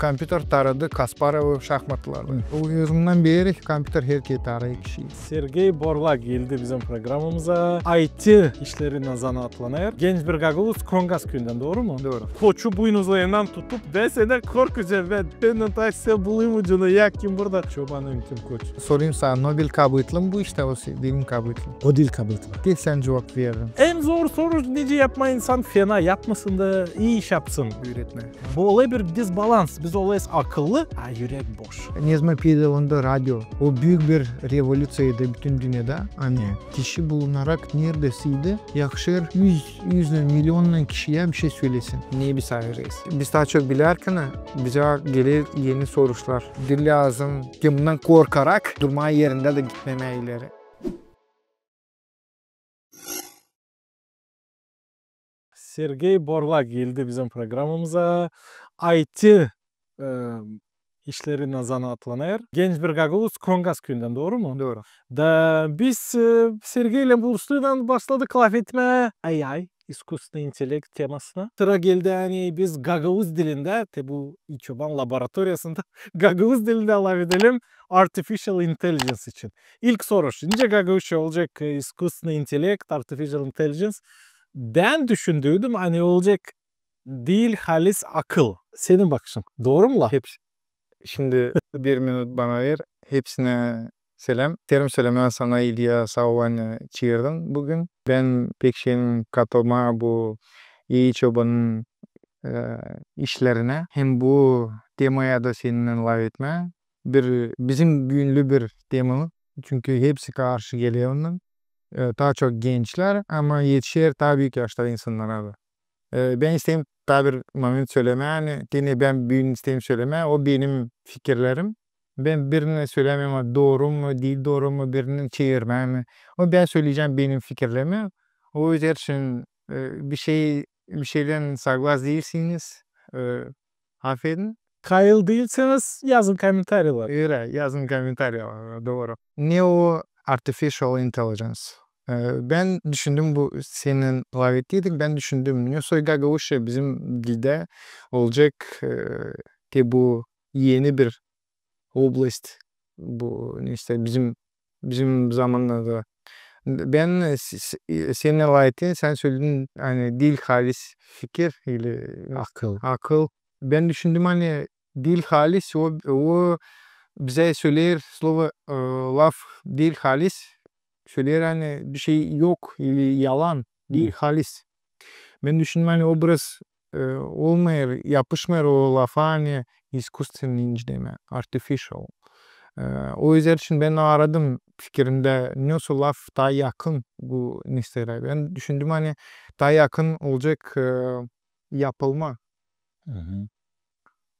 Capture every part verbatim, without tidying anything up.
kompüter taaradı Kasparovı şahmatlarını. O yılından beri kompüter herkerä taarêr kişiyi. Sergey Borlak geldi bizim programamıza. I T işlerinnän zanaatlanêr. Genç bir gagauz, Krongas küüyündän, dooru mu? Dooru. Koçu buynuzlarından tutup, bän sendän korkacam, bän sendän taa sän buluyum ucunu, ya kim burada çobanı, kim koç. Sorayım sana, Nobel kabıtlı mı bu işte, o se-, diil kabıtlı? O diil kabıtlı. Tek sän cuvap verdin. En zor soruş, nicä yapmaa insan fena yapmasın da ii iş yapsın. Üüretmää. Bu olêr bir disbalans. Biz olêrız akıllı, a ürek boş. Ne zaman peydalandı radio, o büük bir revolüţiyaydı bütün dünnedä. Ani kişi bulunarak neredäsä yahşêr üz, üz milyonnan kişiyä bir şey sölesin. Neyi biz ayırêrız? Biz taa çok bilärkän, bizä geler eni soruşlar. Diil lääzım kimdän korkarak durmaa erindä dä gitmemää ileri. Sergey Borlak geldi bizim programamıza. I T, e, işlerinnän zanaatlanêr. Genç bir gagauz, Krongas küüyündän, dooru mu? Dooru. Da biz, e, Sergeylän buluştuudan başladık lafetmää A I, искусственный интеллект temasına. Sıra geldi, ani biz gagauz dilindä, te bu çoban laboratoriyasında gagauz dilindä lafedelim artificial intelligence için. İlk soruş, nicä gagauzça olacek, e, искусственный интеллект, artificial intelligence? Bän düşündürdüm, ani olacek diil halis akıl. Senin bakışın, dooru mu laf? Hepsi. Şindi bir minut bana ver. Hepsinä seläm. İsteerim sölemää sana, İlya, saa ol, ani çaardın büün. Bän pek şeerim katılmaa bu ii çobanın, e, işlerinä hem bu temaya da seninnän lafetmää. Bir bizim büünkü bir tema, çünkü hepsi karşı geler ondan. E, taa çok gençlär, ama etişer taa büük yaşta insannara da. E, bän isteerim taa bir moment sölemää, ani, genä bän büün isteerim sölemää, o benim fikirlerim. Bän birinä sölämeerim, dooru mu, diil dooru mu, birini çevirmää mi. O bän söleyecäm benim fikirlerimi. O üzerçin, e, bir şey, bir şeydän saglas diilsiniz, e, afedin. Kayıl diilseniz, yazın kommentariyalara. Ölä, yazın kommentariyalara, dooru. Ne o artificial intelligence? E, bän düşündüm, bu seninnän lafettiydik, bän düşündüm, ne soy gagauzça bizim dildä olacek, e, te bu eni bir область, bu, ne işte, bizim, bizim zamanlarda. Bän, e, s-, s-, e, seninnän lafettim, sän söledin, ani diil halis fikir ili akıl. Akıl. Bän düşündüm, ani diil halis, o, o bizä söleer, слово, e, laf diil halis, söleer, ani bir şey yok ili yalan, diil halis. Bän düşündüm, ani o biraz, e, olmêêr, yapışmêêr o lafa, ani искусственный, nicä demää, artificial. E, o üzerçin bän aradım fikirimdä, nesoy laf taa yakın bu, ne işte, bän düşündüm, ani taa yakın olacek, e, yapılma.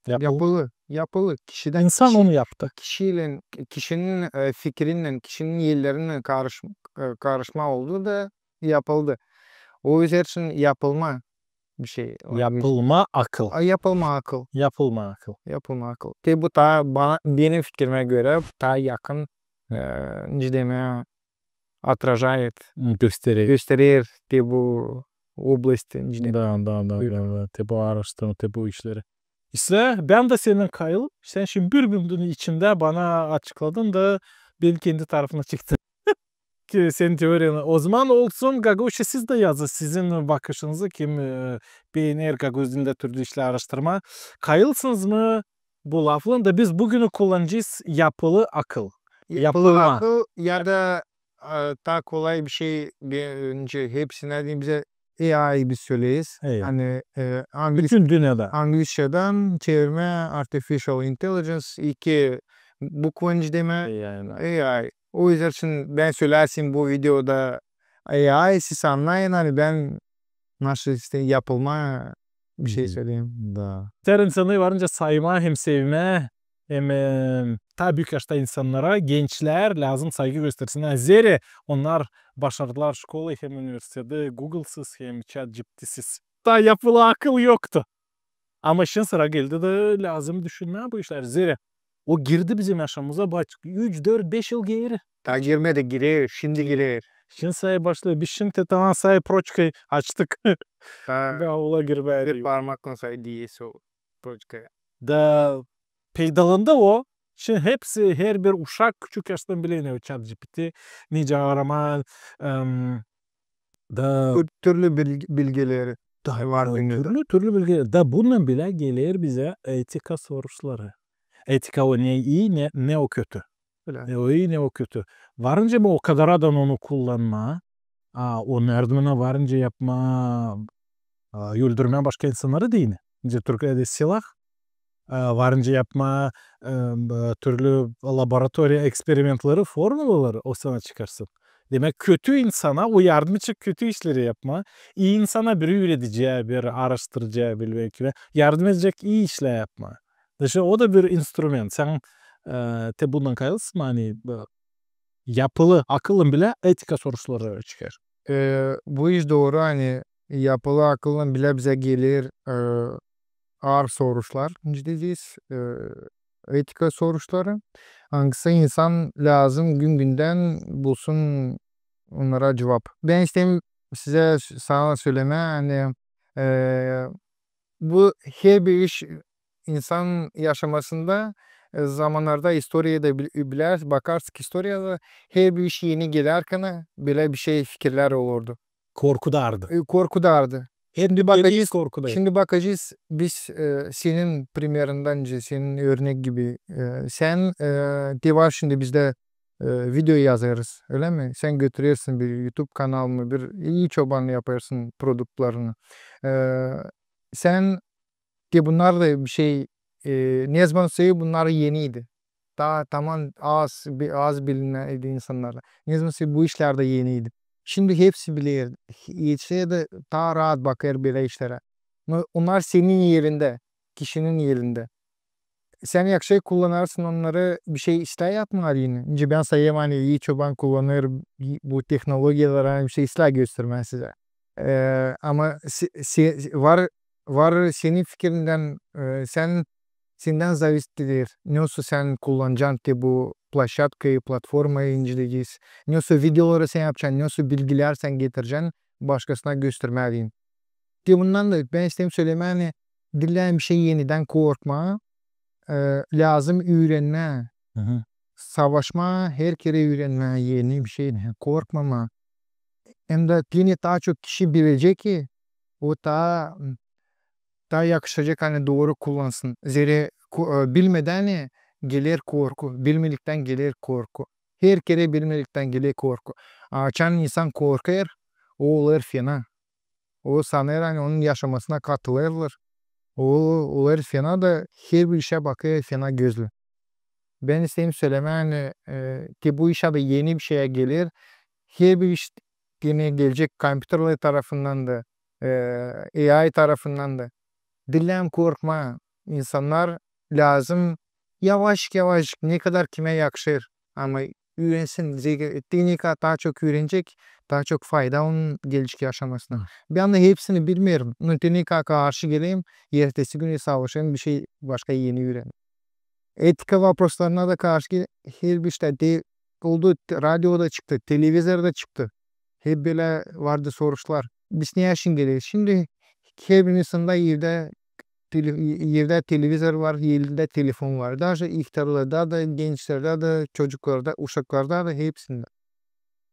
Yapılı. Yapılı, yapılı. Kişidän, insan onu yaptı. Kişiylän, kişinin, e, fikirinnän, kişinin ellerinnän karış-, e, karışma oldu da yapıldı. O üzerçin yapılma bir şey. Yapılma akıl. A, yapılma akıl. Yapılma akıl. Yapılma akıl. Te bu taa bana, benim fikirimä görä taa yakın, e, nicä demää, отражает. Gösterer. Gösterer te bu область, nicä demää. Da, da, da, da, da. Te bu aaraştırma, te bu işleri. İştä bän dä seninnän kayıl. Sän şindi bir minudun içindä bana açıkladın da beni kendi tarafına çektin. Ki senin teoriyanı. Ozaman olsun, gagauzça siz dä yazın sizin bakışınızı, kim, e, beener gagauz dilindä türlü işlär aaraştırmaa. Kayılsınız mı bu laflan da biz büün kullanacez yapılı akıl. Yapılı akıl ya da, e, taa kolay bir şey, bence hepsinä deyim bizä A I biz söleeriz. A I. Ani, e, anglis-, bütün dünnedä. Anglisçadan çevirmää artificial intelligence, iki bukva, nicä demää, A I. A I. O üzerçin bän söläsin bu videoda A I, siz annayın, ani bän nasıl işte yapılma bir şey söleyim. Da. İsteerim seni varınca saymaa hem sevmää, hem, e, taa büük yaşta insannara, gençlär lääzım saygı göstersin. Zerä onnar başardılar şkolayı hem universiteti Google'sız hem ChatGPT'siz. Taa yapılı akıl yoktu. Ama şindi sıra geldi da lääzım düşünmää bu işleri. Zerä o girdi bizim yaşamamıza, bak, üç, dört, beş yıl geeri. Taa girmedi, girer, şindi girer. Şindi say başlêêr. Biz şindi tamam say proçkayı açtık. Ha. Gagauzça girmää. Bir parmaklan say diil o proçkayı. Da peydalandı o. Şindi hepsi, herbir uşak küçük yaştan biler ne o ChatGPT, nicä aramaa, em, da tür-, türlü bilg-, bilgileri da var. Türlü, türlü bilgileri. Da bununnan bilä geler bizä etika soruşları. Etika o ne ii, ne, ne o kötü. Ölä. Ne o ii, ne o kötü. Varınca mı o kadar adam onu kullanmaa, a, o nerdimana varınca yapmaa, a, öldürmää başka insannarı deyni. Nicä türklerdä silah, a, varınca yapmaa, e, b-, türlü laboratoriya eksperimentleri, formulaları o sana çıkarsın. Demäk, kötü insana o yardım edecek kötü işleri yapmaa, ii insana bir üüredicää, bir aaraştırıcaa, bilmäm kimä, yardım edecek ii işlär yapmaa. Dışı o da bir instrument. Sän, e, te bundan kayılsın mı, ani, e, yapılı akıllın bilä etika soruşları çıkêr. E, bu iş dooru, ani yapılı akıllın bilä bizä geler, e, aar soruşlar, nicä deyecez, e, etika soruşları, angısı insan lääzım gün-gündän bulsun onnara cuvap. Bän isteerim sizä, sana sölemää, ani, e, bu herbir iş insan yaşamasında, e, zamannarda istoriyada bil-, bilär, bakarsak istoriyada herbir iş eni gelärkän bölä bir şey fikirlär olurdu. Korkudardı. E, korkudardı. Hep şindi bakacez, korkuda. Şindi bakacez, biz, e, senin primerindän, senin örnek gibi, e, sän, e, te var şindi bizdä, e, video yazêrız, ölä mi? Sän götürersin bir YouTube kanal mı, bir ii çoban yapêrsın produktlarını. E, sän te bunnar da bir şey, e, nezaman sän bunnar eniydi. Taa tamam az, bi-, az bilinärdi insannarda. Nezaman sän bu işlerdä eniydi. Şindi hepsi biler, yetişer dä taa raat bakêr bölä işlerä. No, onnar senin elindä, kişinin elindä. Sän yakşı kullanêrsın onnarı, bir şey islää yapmaa deyni. Nicä bän sayêrım, ani ii çoban kullanêr bu tehnologiyaları, ani bir şey islää göstermää sizä. E, ama se-, se-, var, var senin fikirindän, e, sän, sendän zavisit eder. Nesoy sän kullanacan te bu ploşadkayı, platformayı, nicä deyecez. Nesoy videoları sän yapacan, nesoy bilgilär sän getirecän başkasına göstermää deyni. Te bundan da bän isteerim sölemää, ani diil bir şey enidän korkmaa, e, lääzım üürenmää. Savaşmaa, her kerä üürenmää eni bir şey, korkmamaa. Hem dä te taa çok kişi bilecek ki, o taa, taa yakışacek, ani dooru kullansın. Zerä ko-, e, bilmedän geler korku, bilmediktän geler korku. Her kerä bilmediktän geler korku. Açan insan korkêr, o olêr fena. O sanêr, ani onun yaşamasına katılêrlar. O olêr fena da herbir işä bakêr fena gözlü. Bän isteerim sölemää, ani, e, te bu işä dä eni bir şeylär geler. Herbir iş eni gelecek kompyuterler tarafından da, e, A I tarafından da. Diil korkmaa, insannar lääzım yavaşık-yavaşık, ne kadar kimä yakışêr. Ama üürensin, zerä tehnika taa çok üürenecek, taa çok fayda onun gelecek yaşamasına. Bän dä hepsini bilmeerim. No, tehnika karşı gelerim, ertesi günü savaşêrım, bir şey başka eni üürenerim. Etika voproslarına da karşı gel-, herbir iştä de oldu, te-, radioda çıktı, televizorda çıktı. Hep bölä vardı soruşlar. Biz ne için geleriz? Şindi herbirinin sında evdä tele-, evdä televizor var, elindä telefon var. Daje ihtärlarda da, gençlerdä dä, çocuklarda, uşaklarda da, hepsindä.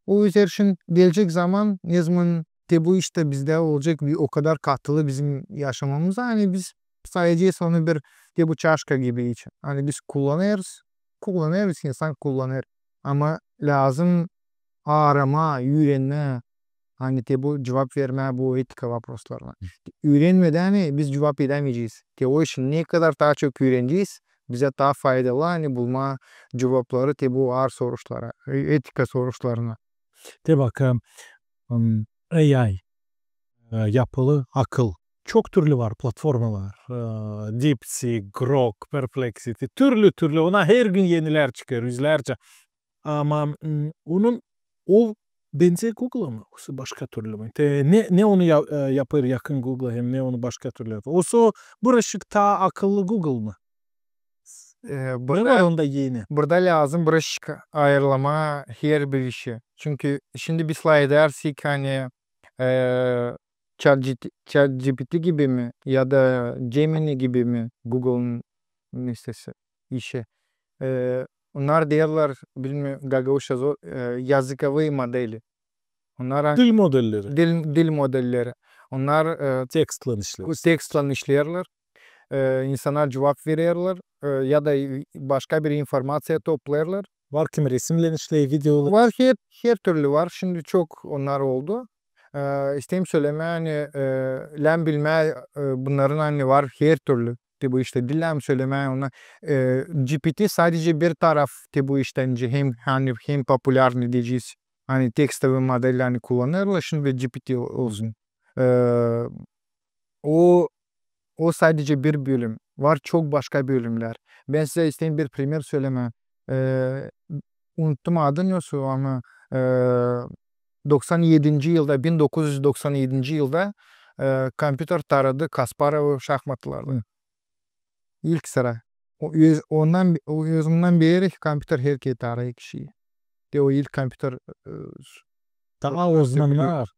O üzerä şindi gelecek zaman, nezaman te bu iş tä bizdä olacek bir o kadar katılı bizim yaşamamıza, ani biz sayacez onu bir te bu çaşka gibi için. Ani biz kullanêrız, kullanêrız, insan kullanêr. Ama lääzım aaramaa, üürenmää, ani te bu cuvap vermää bu etika voproslarına. Üürenmedän, ani biz cuvap edämeyecez. Te o için ne kadar taa çok üürenecez, bizä taa faydalı, ani bulmaa cuvapları te bu aar soruşlara, e, etika soruşlarına. Te bak, e, m, A I, e, yapılı akıl. Çok türlü var platformalar. E, DeepSeek, Grok, Perplexity. Türlü-türlü. Ona her gün enilär çıkêr, üzlärcä. Ama, m, onun, o benzär Google'a mı? Osa başka türlü mü? Te, ne, ne onu ya-, e, yapêr yakın Google'a, hem ne onu başka türlü yapêr? Osa o birazcık taa akıllı Google mı? E, ne var onda eni? Burada lääzım birazcık ayırmaa herbir işi. Çünkü şindi biz lafedärsek, ani, e, ChatGPT, ChatGPT gibi mi ya da Gemini gibi mi Google'ın neysä, işi. E, onnar deerlär, bilmeerim, gagauzça zor, e, языковые модели. Onnar dil modelleri. Dil, dil modelleri. Onnar, e, tekstlän işleer. Tekstlän işleerlär. E, insannar cuvap vererlär, e, ya da başka bir informaţiya toplêêrlar. Var kim resimlän işleer, videolar. Var, her, her türlü var. Şindi çok onnar oldu. E, isteerim sölemää, ani, e, lääzım bilmää, e, bunnarın, ani, var her türlü. Te bu iştä diil lääzım sölemää, onnar, e, G P T sadece bir taraf te bu iştä, hem, ani, hem populärnıy deyecez. Ani tekstovıy modeli, ani, kullanêrlar, şindi G P T olsun. E, o, o sadece bir bölüm. Var çok başka bölümlär. Bän sizä isteerim bir primer sölemää. E, unuttum adını, ama, e, doksan edinci yılda, bin dokuz üz doksan edinci yılda, e, kompüter taaradı Kasparovı şahmatlarda. İlk sıra. O öz-, ondan, o özündän beeri kompüter herkerä taarêêr kişiyi. Te o ilk kompüter, e, taa o zaman var.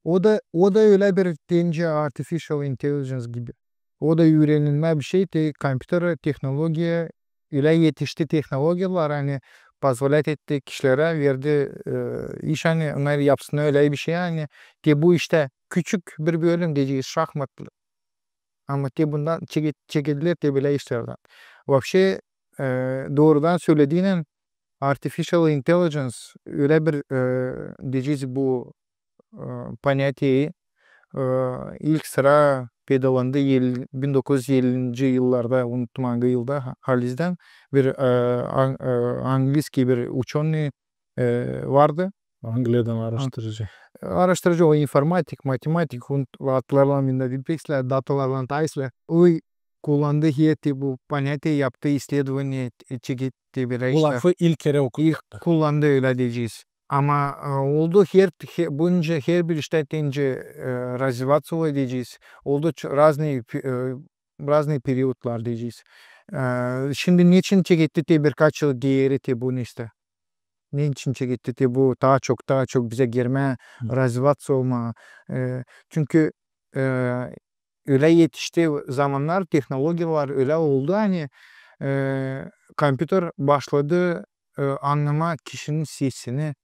O da, o da ölä bir, deyni, artificial intelligence gibi. O da üürenilmä bir şey, te kompüter tehnologiya, ölä etişti tehnologiyalar, ani pozvolät etti kişilerä, verdi, e, iş, ani onnar yapsınnar ölä bir şey, ani te bu iştä küçük bir bölüm deyecez, şahmatlı. Ama te bundan çeke-, çekildilär te bölä işlerdän. Вообще, e, doorudan sölediynän, artificial intelligence ölä bir, e, deyecez bu, e, понятие, e, ilk sıra peydalandı el-, bin dokuz üz ellinci yıllarda, unuttum angı yılda, ha-, halizdän bir, e, an-, e, angliskiy bir uçönıy, e, vardı. Angliyadan aaraştırıcı. Aaraştırıcı, o informatik, matematik, adlarını bilmeerim, bilmeerim, datalarlan taa islää. O kullandı hep te bu понятие, yaptı isledovaniya, e, çeketti bir işlär. Bu lafı ilk kerä okudum. İlk kullandı, ölä deyecez. Ama, e, oldu her, he-, bunca, herbir iştä deyni, e, развиваться olêr deyecez. Oldu ç-, raznıy pe-, e, raznıy periodlar deyecez. E, şindi neçin çeketti te birkaç yıl geeri te bu neştä? Neçin çeketti te bu taa çok, taa çok bizä girmää, развиваться olmaa? E, çünkü, e, ölä etişti zamannar, tehnologiyalar ölä oldu, ani, e, kompüter başladı, e, annamaa kişinin sesini.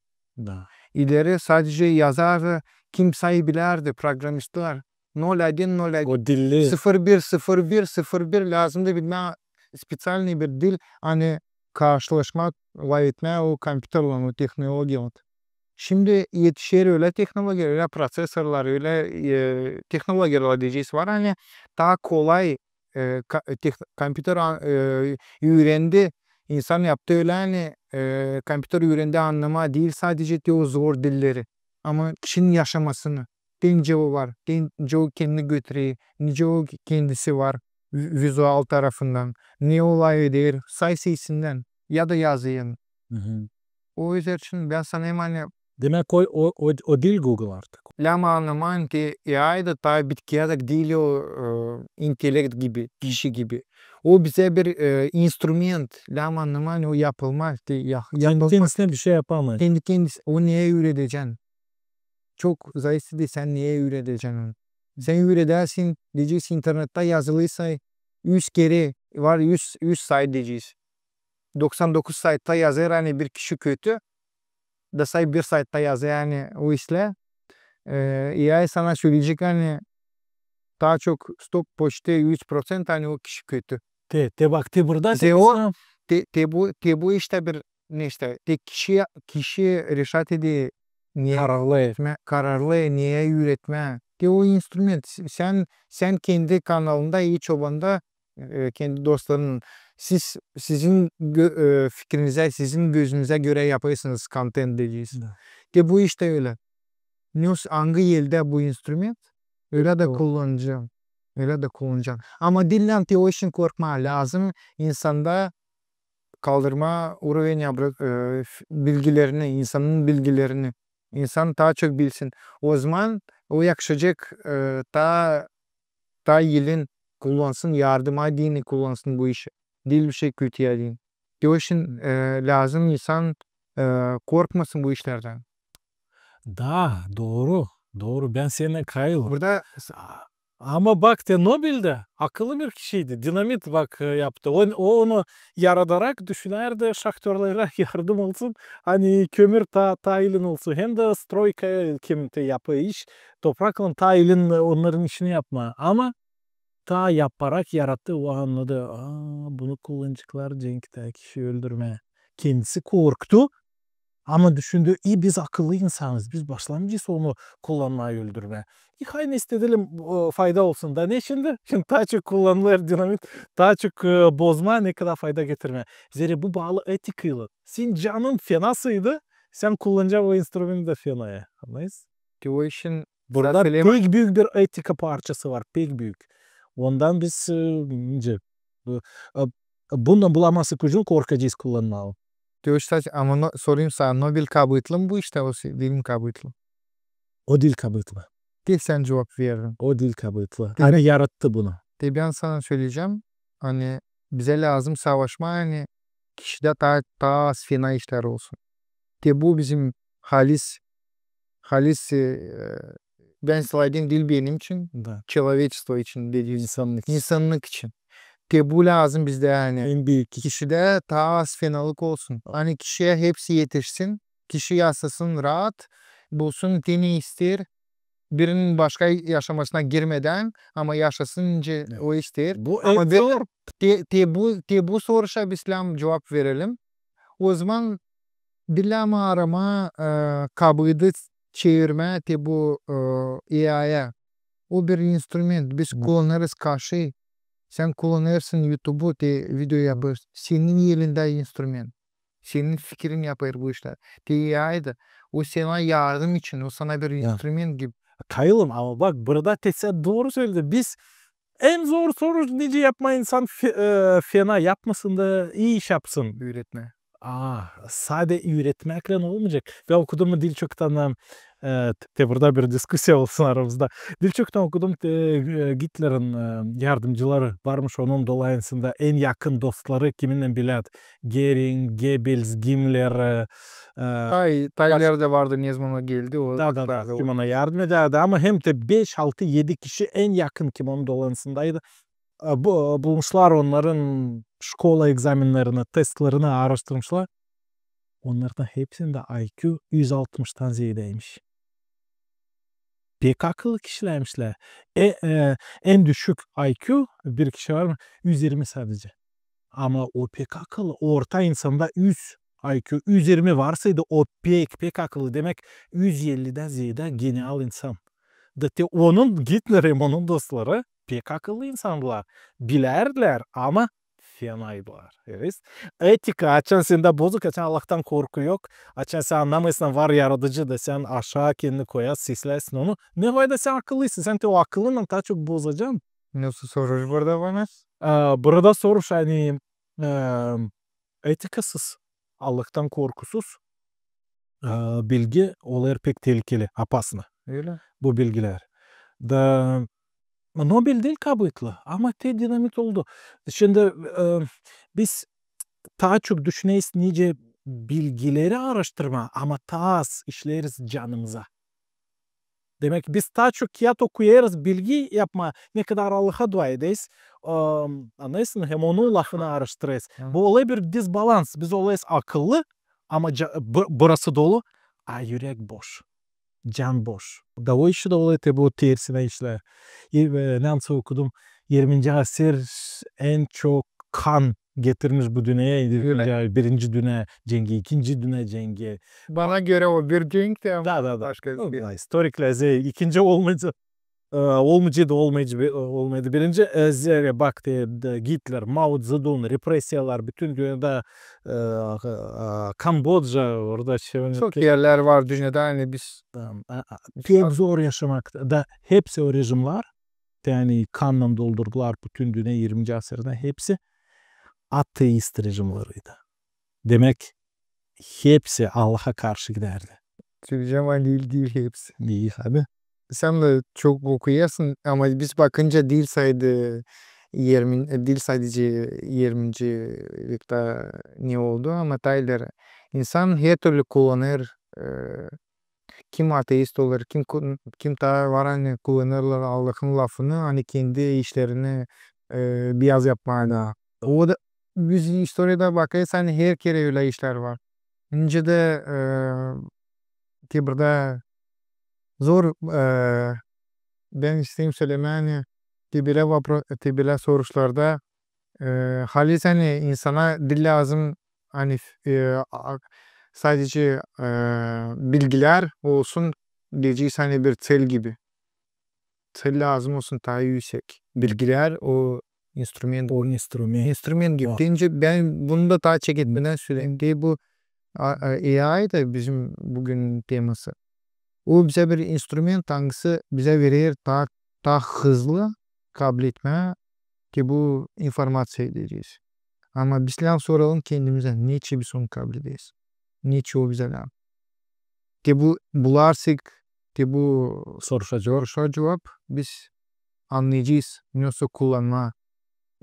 Da. İleri sadece yazardı, kimsey bilärdi, programistlar. Ноль один, ноль один. O dilleri. Sıfır bir, sıfır bir, sıfır bir lääzımdı bilmää специальный bir dil, ani karşılaşmaa, lafetmää o kompüterlän, o tehnologiyalan. Şindi etişer ölä tehnologiyalar, ölä proţessorlar, ölä, e, tehnologiyalar deyecez var, ani taa kolay, e, ka-, teh-, kompüter an-, e, üürendi, insan yaptı ölä, ani, e, kompüter üürendi annamaa diil sadece te o zor dilleri, ama kişinin yaşamasını. Te nicä o var, te nicä o kendini götürer, nicä o kendisi var vi-, vizual tarafından, ne o lafeder, say sesindän ya da yazıyın. O üzerçin bän sanêrım, ani... Demäk, o, o, o, o diil Google artık. Lääzım annamaa, ani te A I da taa bitkiyädäk diil o, e, intellekt gibi, kişi gibi. O bizä bir, e, instrument, lääzım annamaa, ani o yapılmaz, te ya-, kendi yapılmaz. Kendisine bir şey yapamaz. Kendi kendisi, o neyä üüredecän? Çok зависит, sän neyä üüredecän onu. Sän üüredärsin, deyecez, internettä yazılıysa üz kerä, var üz, üz sayt deyecez. Doksan dokuz saytta yazêr, ani bir kişi kötü, da say bir saytta yazêr, ani o islää. E, A I sana söleyecek, ani taa çok, sto, почти üz proţent, ani o kişi kötü. Te, te bak, te burada, te, te bu, te bu iştä bir neştä, te kişi, kişi решать eder, ne kararlêêr, kararlêêr, neyä üüretmää. Te o instrument, s-, sän, sän kendi kanalında, İi Çobanda, e, kendi dostlarının, siz, sizin gö-, e, fikirinizä, sizin gözünüzä görä yapêrsınız kontent deyecez. Da. Te bu iştä ölä. Ne o s-, angı eldä bu instrument, ölä dä kullanacaan. Ölä dä kullanacaan. Ama diil lääzım te o işin korkmaa. Lääzım insanda kaldırmaa уровень обра-, e, f-, bilgilerini, insanın bilgilerini. İnsan taa çok bilsin. O zaman o yakışacek, e, taa, taa ilin kullansın, yardıma deyni kullansın bu işi. Diil bir şey kötüyä deyni. Te o işin, e, lääzım insan, e, korkmasın bu işlerdän. Da, dooru, dooru. Bän sennän kayılêrım. Burada s-, a, Ama bak, te Nobel dä akıllı bir kişiydi. Dinamit, bak, e, yaptı. O, o onu yaradarak düşünärdi şahtörlerä yardım olsun. Ani kömür taa, taa ilin olsun. Hem dä stroyka, kim te yapı iş, topraklan taa ilin onnarın işini yapmaa. Ama taa yaparak yarattı, o annadı. Aa, bunu kullanaceklar cenkttä kişi öldürmää. Kendisi korktu. Ama düşündü, i, biz akıllı insanız, biz başlamayacez onu kullanmaa, öldürmää. İ, haydi istedelim, e, fayda olsun. Da ne şindi? Şindi taa çok kullanılêr dinamit, taa çok, e, bozmaa, ne kadar fayda getirmää. Zerä bu baalı etikaylan. Senin canın fenasıydı, sän kullanacaan o instrumenti da fenaya. Annêêrsın? Te o işin burada pek büük bir etika parçası var, pek büük. Ondan biz, e, nicä, bu, e, bundan bulamazsak ucunu, korkacez kullanmaa. Te o iştä, ama no-, sorayım sana, Nobel kabııtlı mı bu iştä, o se-, diil mi kabııtlı? O diil kabııtlı. Te sän cuvap verdin. O diil kabııtlı. Te- Ani yarattı bunu. Te bän sana söleyecäm, ani bizä lääzım savaşmaa, ani kişidä taa, taa az fena işlär olsun. Te bu bizim halis, halis, e, bän söleyecäm diil benim için, da, человечество için dediler. İnsannık için. İnsannık için. Te bu lääzım bizdä, ani en büük kişidä taa az fenalık olsun. Ani kişiyä hepsi etişsin, kişi yaşasın raat, bulsun te ne isteer, birinin başka yaşamasına girmedän, ama yaşasın nicä o isteer. Bu ama en zor. Te, te bu, te bu soruşa biz lääzım cuvap verelim. O zaman bir lääzım aramaa, e, kabııdı çevirmää te bu, e, A I'ya. O bir instrument. Biz kullanêrız kaşı. Sän kullanêrsın YouTube'u, te video yapêrsın. Senin elindä instrument. Senin fikirin yapêr bu işleri. Te A I da, o sana yardım için, o sana bir instrument gibi. Kayılım, ama bak, burada te sän dooru söledin. Biz en zor soruş, nicä yapmaa insan fe-, e, fena yapmasın da ii iş yapsın. Üüretmää. Aa, sade üüretmäklän olmayacek. Bän okudum mu diil çoktan, e, te burada bir diskusiya olsun aramızda. Diil çoktan okudum, e, Gitlerin, e, yardımcıları varmış, onun dolayısında en yakın dostları kiminnän bilät. Göring, Göbbels, Gimmler, e, e, tay, taylar da vardı, ne zaman o geldi, o da, da, da, kim ona yardım edärdi, ama hem dä beş, altı, edi kişi en yakın, kim onun dolayısındaydı. E, bu, bulmuşlar onnarın şkola egzamennerini, testlerini aaraştırmışlar. Onnarın hepsindä I Q üz altmıştan zeedäymiş. Pek akıllı kişilärmişlär. E, e, en düşük I Q bir kişi var mı? Üz irmi sadece. Ama o pek akıllı. Orta insanda üz I Q, üz irmi varsaydı, o pek, pek akıllı. Demäk, üz ellidän zeedä genial insan. Da te onun, Gitler hem onun dostları pek akıllı insandılar. Bilärdilär, ama fenaydılar. Evet. Etika, açan sendä bozuk, açan Allahtan korku yok, açan sän annamêêrsın, var yaradıcı da sän aşaa kendini koyas, sesläsin onu. Ne fayda, sän akıllıysın, sän te o akıllınnan taa çok bozacan. Nasıl soruş burada bana? Ee, burada soruş, ani, ee, etikasız, Allahtan korkusuz, ee, bilgi olêr pek telikeli, опасно. Ölä. Bu bilgilär. Da Nobel diil kabııtlı, ama te dinamit oldu. Şindi, ee, biz taa çok düşüneriz nicä bilgileri aaraştırmaa, ama taa az işleeriz canımıza. Demäk, biz taa çok kiyat okuyêrız bilgi yapmaa, ne kadar Allaha dua ederiz, ee, annêêrsın, hem onun lafını aaraştırêrız. Bu olêr bir disbalans. Biz olêrız akıllı, ama ca-, bu-, burası dolu, a ürek boş, can boş. Da o işi dä olêr te bu tersinä işlär. E, e, neredä okudum, irminci asır en çok kan getirmiş bu dünneyä, birinci dünnä cengi, ikinci dünnä cengi. Bana görä o bir cenk dä. Da, da, da. Başka bir. İstoriklär, ikinci olmaydı. E, olmaydı, olmaydı, olmaydı. Birinci, e, zerä bak, te, de, Gitler, Mao Zedong, repressiyalar, bütün dünnedä, e, e, Kambodja, orada şey. Çok erlär var dünnedä, ani biz. Pek zor yaşamak. Da hepsi o rejimlär, te, ani kannan doldurdular bütün dünneyä irminci asırda, hepsi ateist rejimleriydi. Demäk, hepsi Allaha karşı gidärdi. Söleyecäm, ani diil, diil hepsi. Diil, tabii. Sän dä çok okuyêrsın, ama biz bakınca diil sade irmin-, diil sadece irminci vekta ne oldu, ama taylar insan hertürlü kullanêr, e, kim ateist olêr, kim ku-, kim taa var, ani kullanêrlar Allahın lafını, ani kendi işlerini, e, beyaz yapmaa da. O da biz istoriyada bakarız, ani her kerä ölä işlär var. İncä dä, e, te burada zor, e, bän isteerim sölemää, ani te bölä vopro-, te bölä soruşlarda, e, halis, ani insana diil lääzım, ani, e, a-, sadecä, e, bilgilär olsun, deyecez, ani bir çel gibi. Çel lääzım olsun taa üüsek. Bilgilär o instrument. O instrument. İnstrument gibi. Deyni bän bunu da taa çeketmedän söleerim. Te bu, a, a, A I da bizim büün teması. O bizä bir instrument, angısı bizä verer taa, taa hızlı kabletmää, te bu informaţiya deyecez. Ama biz lääzım soralım kendimizä, neçin biz onu kablederiz? Neçin o bizä lääzım? Te bu bularsak, te bu soruşa cuvap, soruşa cuvap, biz annayacez, nesoy kullanmaa.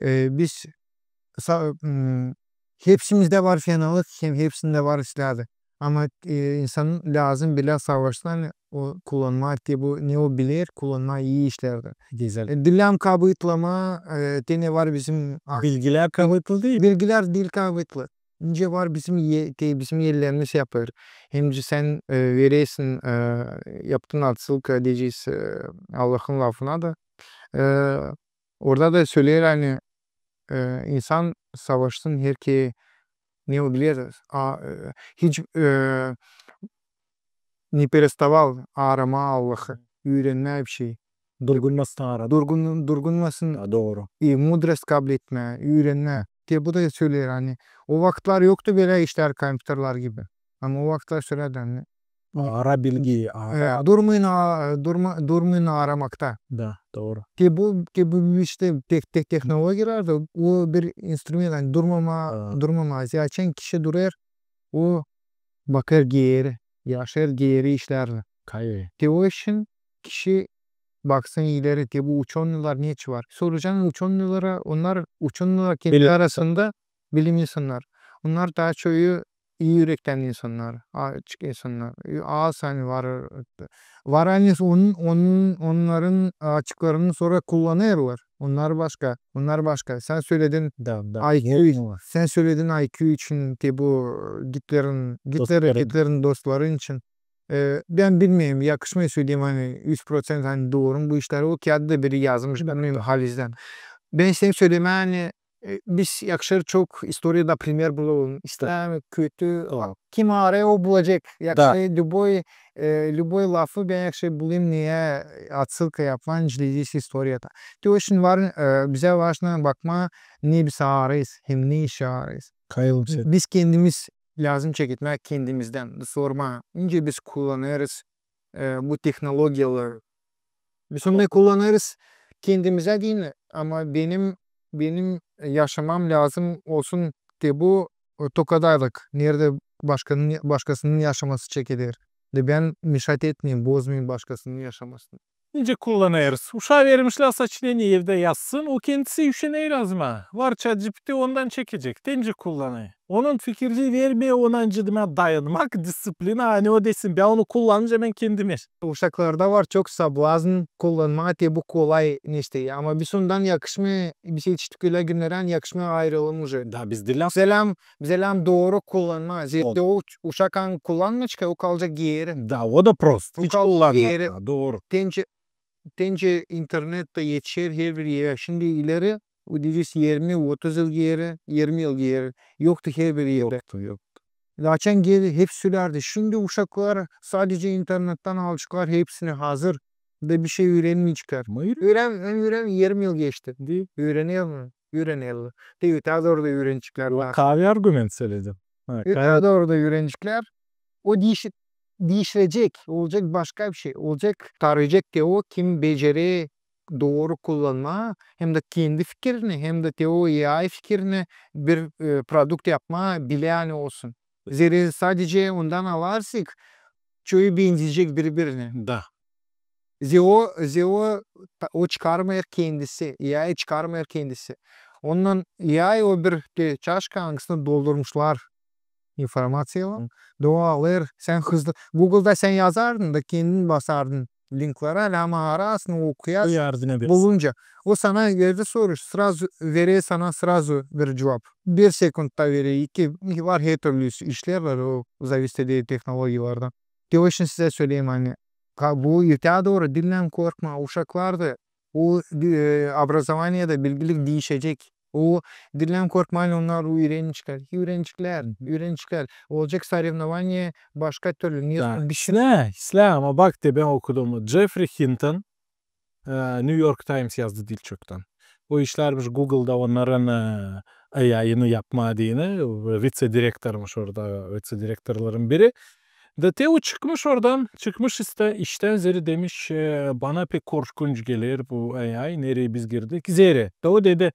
E, biz sa-, m, hepsimizdä var fenalık, hem hepsindä var islää dä. Ama, e, insanın lääzım bilä savaşsın, ani o kullanmaa, te bu ne o biler, kullanmaa ii işlerdä. Gözäl. E, diil lääzım kabıtlamaa, e, te ne var bizim, a, bilgilär kabıtlı diil. Bilgilär diil kabıtlı. İncä var bizim e-, te bizim ellerimiz yapêr. Hem dä sän, e, verersin, e, yaptın otsılka, deyecez, e, Allahın lafına da. E, orada da söleer, ani, e, insan savaşsın herkerä, ne o biler, a, e, hiç, e, не переставал aaramaa Allahı, üürenmää bir şey. Durgunmasın aarama. Durgun-, durgunmasın. Ha, dooru. E, mudrost kabletmää, üürenmää. Te bu da söleer, ani o vakıtlar yoktu bölä işlär kompyuterlär gibi. Ama o vakıtlar söleer, ani aara bilgi, aara. E, durmayın, a, durma-, durmayın aaramakta. Da, dooru. Te bu, te bu işte te-, te-, tehnologiyalar da o bir instrument, ani durmamaa, durmamaa. Açan kişi durêr, o bakêr geeri, yaşêêr geeri işlerdä. Kayı. Te o için kişi baksın ileri, te bu uçenılar neçin var. Soracan uçenılara, onnar uçenılar kendi arasında bilim insannar. Onnar taa çoyu ii ürektän insannar, açık insannar. Az ani var, var ani onun, onun, onnarın açıklarını sora kullanêrlar. Onnar başka, onnar başka. Sän söledin I Q için, sän söledin I Q için, te bu Gitlerin, Gitlerin, Gitlerin dostları için. E, bän bilmeerim, yakışmêêr söleyim, ani üz proţent, ani dooru mu bu işlär, o kiyadda biri yazmış, bilmeerim, halizdän. Bän isteerim sölemää, ani, e, biz yakışêr çok istoriyada primer bulalım. İslää kötü, kim aarêêr, o bulacek. Yakışêr, любой, e, любой lafı bän yakışêr bulayım, neyä otsılka yapmaa, nicä deyecez istoriyada. Te o için var, e, bizä vajno bakmaa, ne biz aarêêrız, hem ne iş aarêêrız. Kayılım sän. Biz kendimiz lääzım çeketmää kendimizdän, sormaa, nicä biz kullanêrız, e, bu tehnologiyaları. Biz onu kullanêrız kendimizä deyni, ama benim, benim yaşamam lääzım olsun te bu, e, tokadaylık, neredä başkanın, başkasının yaşaması çekeder. Da bän mişat etmeyim, bozmayım başkasının yaşamasını. Nicä kullanêrız? Uşaa vermişlär soçineniye evdä yazsın, o kendisi üşenäy yazmaa. Var ChatGPT, ondan çekecek. Te nicä kullanêr? Onun fikirleri vermeer ona nicä demää dayanmak, disţiplina, ani o desin, bän onu kullanacam, bän kendim. Uşaklarda var çok soblazn kullanmaa te bu kolay neşteyä. Ama biz ondan yakışmêêr, biz etiştik ölä günnärä, ani yakışmêêr ayıralım uje. Da biz diil. Bizä lääzım, bizä lääzım dooru kullanmaa. Zerä o uşak ani kullanmaçka, o kalacek geeri. Da, o da prost. Hiç kullanmaa. Dooru. Te nicä te nicä internet tä etişer herbir erä. Şindi ileri, o deyecez, irmi, otuz yıl geeri, irmi yıl geeri. Yoktu herbir erdä. Yoktu, yoktu. Açan geeri hepsi sölärdi. Şindi uşaklar sadecä internettän alaceklar hepsini hazır. Da bir şey üürenmeyeceklär. Üüren, üüren, irmi yıl geçti. Diil. Üürener mi? Üürener. Te ötää dooru da üüreneceklär. Kaavi argument söledin. Ha, ötää dooru da üüreneceklär. O diiş-, diişilecek, olacek başka bir şey. Olacek, tarıyacek te o, kim becerer dooru kullanmaa, hem dä kendi fikirini, hem dä te o A I fikirini bir, e, produkt yapmaa bilä ani olsun. Zerä sadecä ondan alarsak, çoyu benzeyecek biri-birinä. Da. Zerä o, zerä o, ta-, o çıkarmêêr kendisi, A I çıkarmêêr kendisi. Ondan A I o bir te çaşka, angısını doldurmuşlar. informaţiyalar. Da o alêr, sän hızlı. Google'da sän yazardın da kendin basardın linkleri, ama harasını okuyar, bulunca. O sana verdi soruş, srazu verer sana srazu bir cuvap. Bir sekundda verer, iki, var her türlü iş-, işlär var, o zavistit eder tehnologiyalardan. Te o işin sizä söleyim, ani bu ötää dooru, diil korkmaa, uşaklar da, o, e, obrazovaniyada bilgilik diişecek. O diil korkmaa, ani onnar üürenecklär, üürenecklär, üürenecklär. Olacek sorevnovaniya başka türlü. Ne, islää, islää, ama bak te, bän okudum. Jeffrey Hinton, e, New York Times yazdı diil çoktan. O işlärmiş Google'da onnarın, e, AI'ını yapmaa deyni, vitse-direktormuş orada, vitse-direktorların biri. Da te o çıkmış oradan, çıkmış iştän zerä demiş, e, bana pek korkunç geler bu AI, nereyi biz girdik. Zerä da o dedi,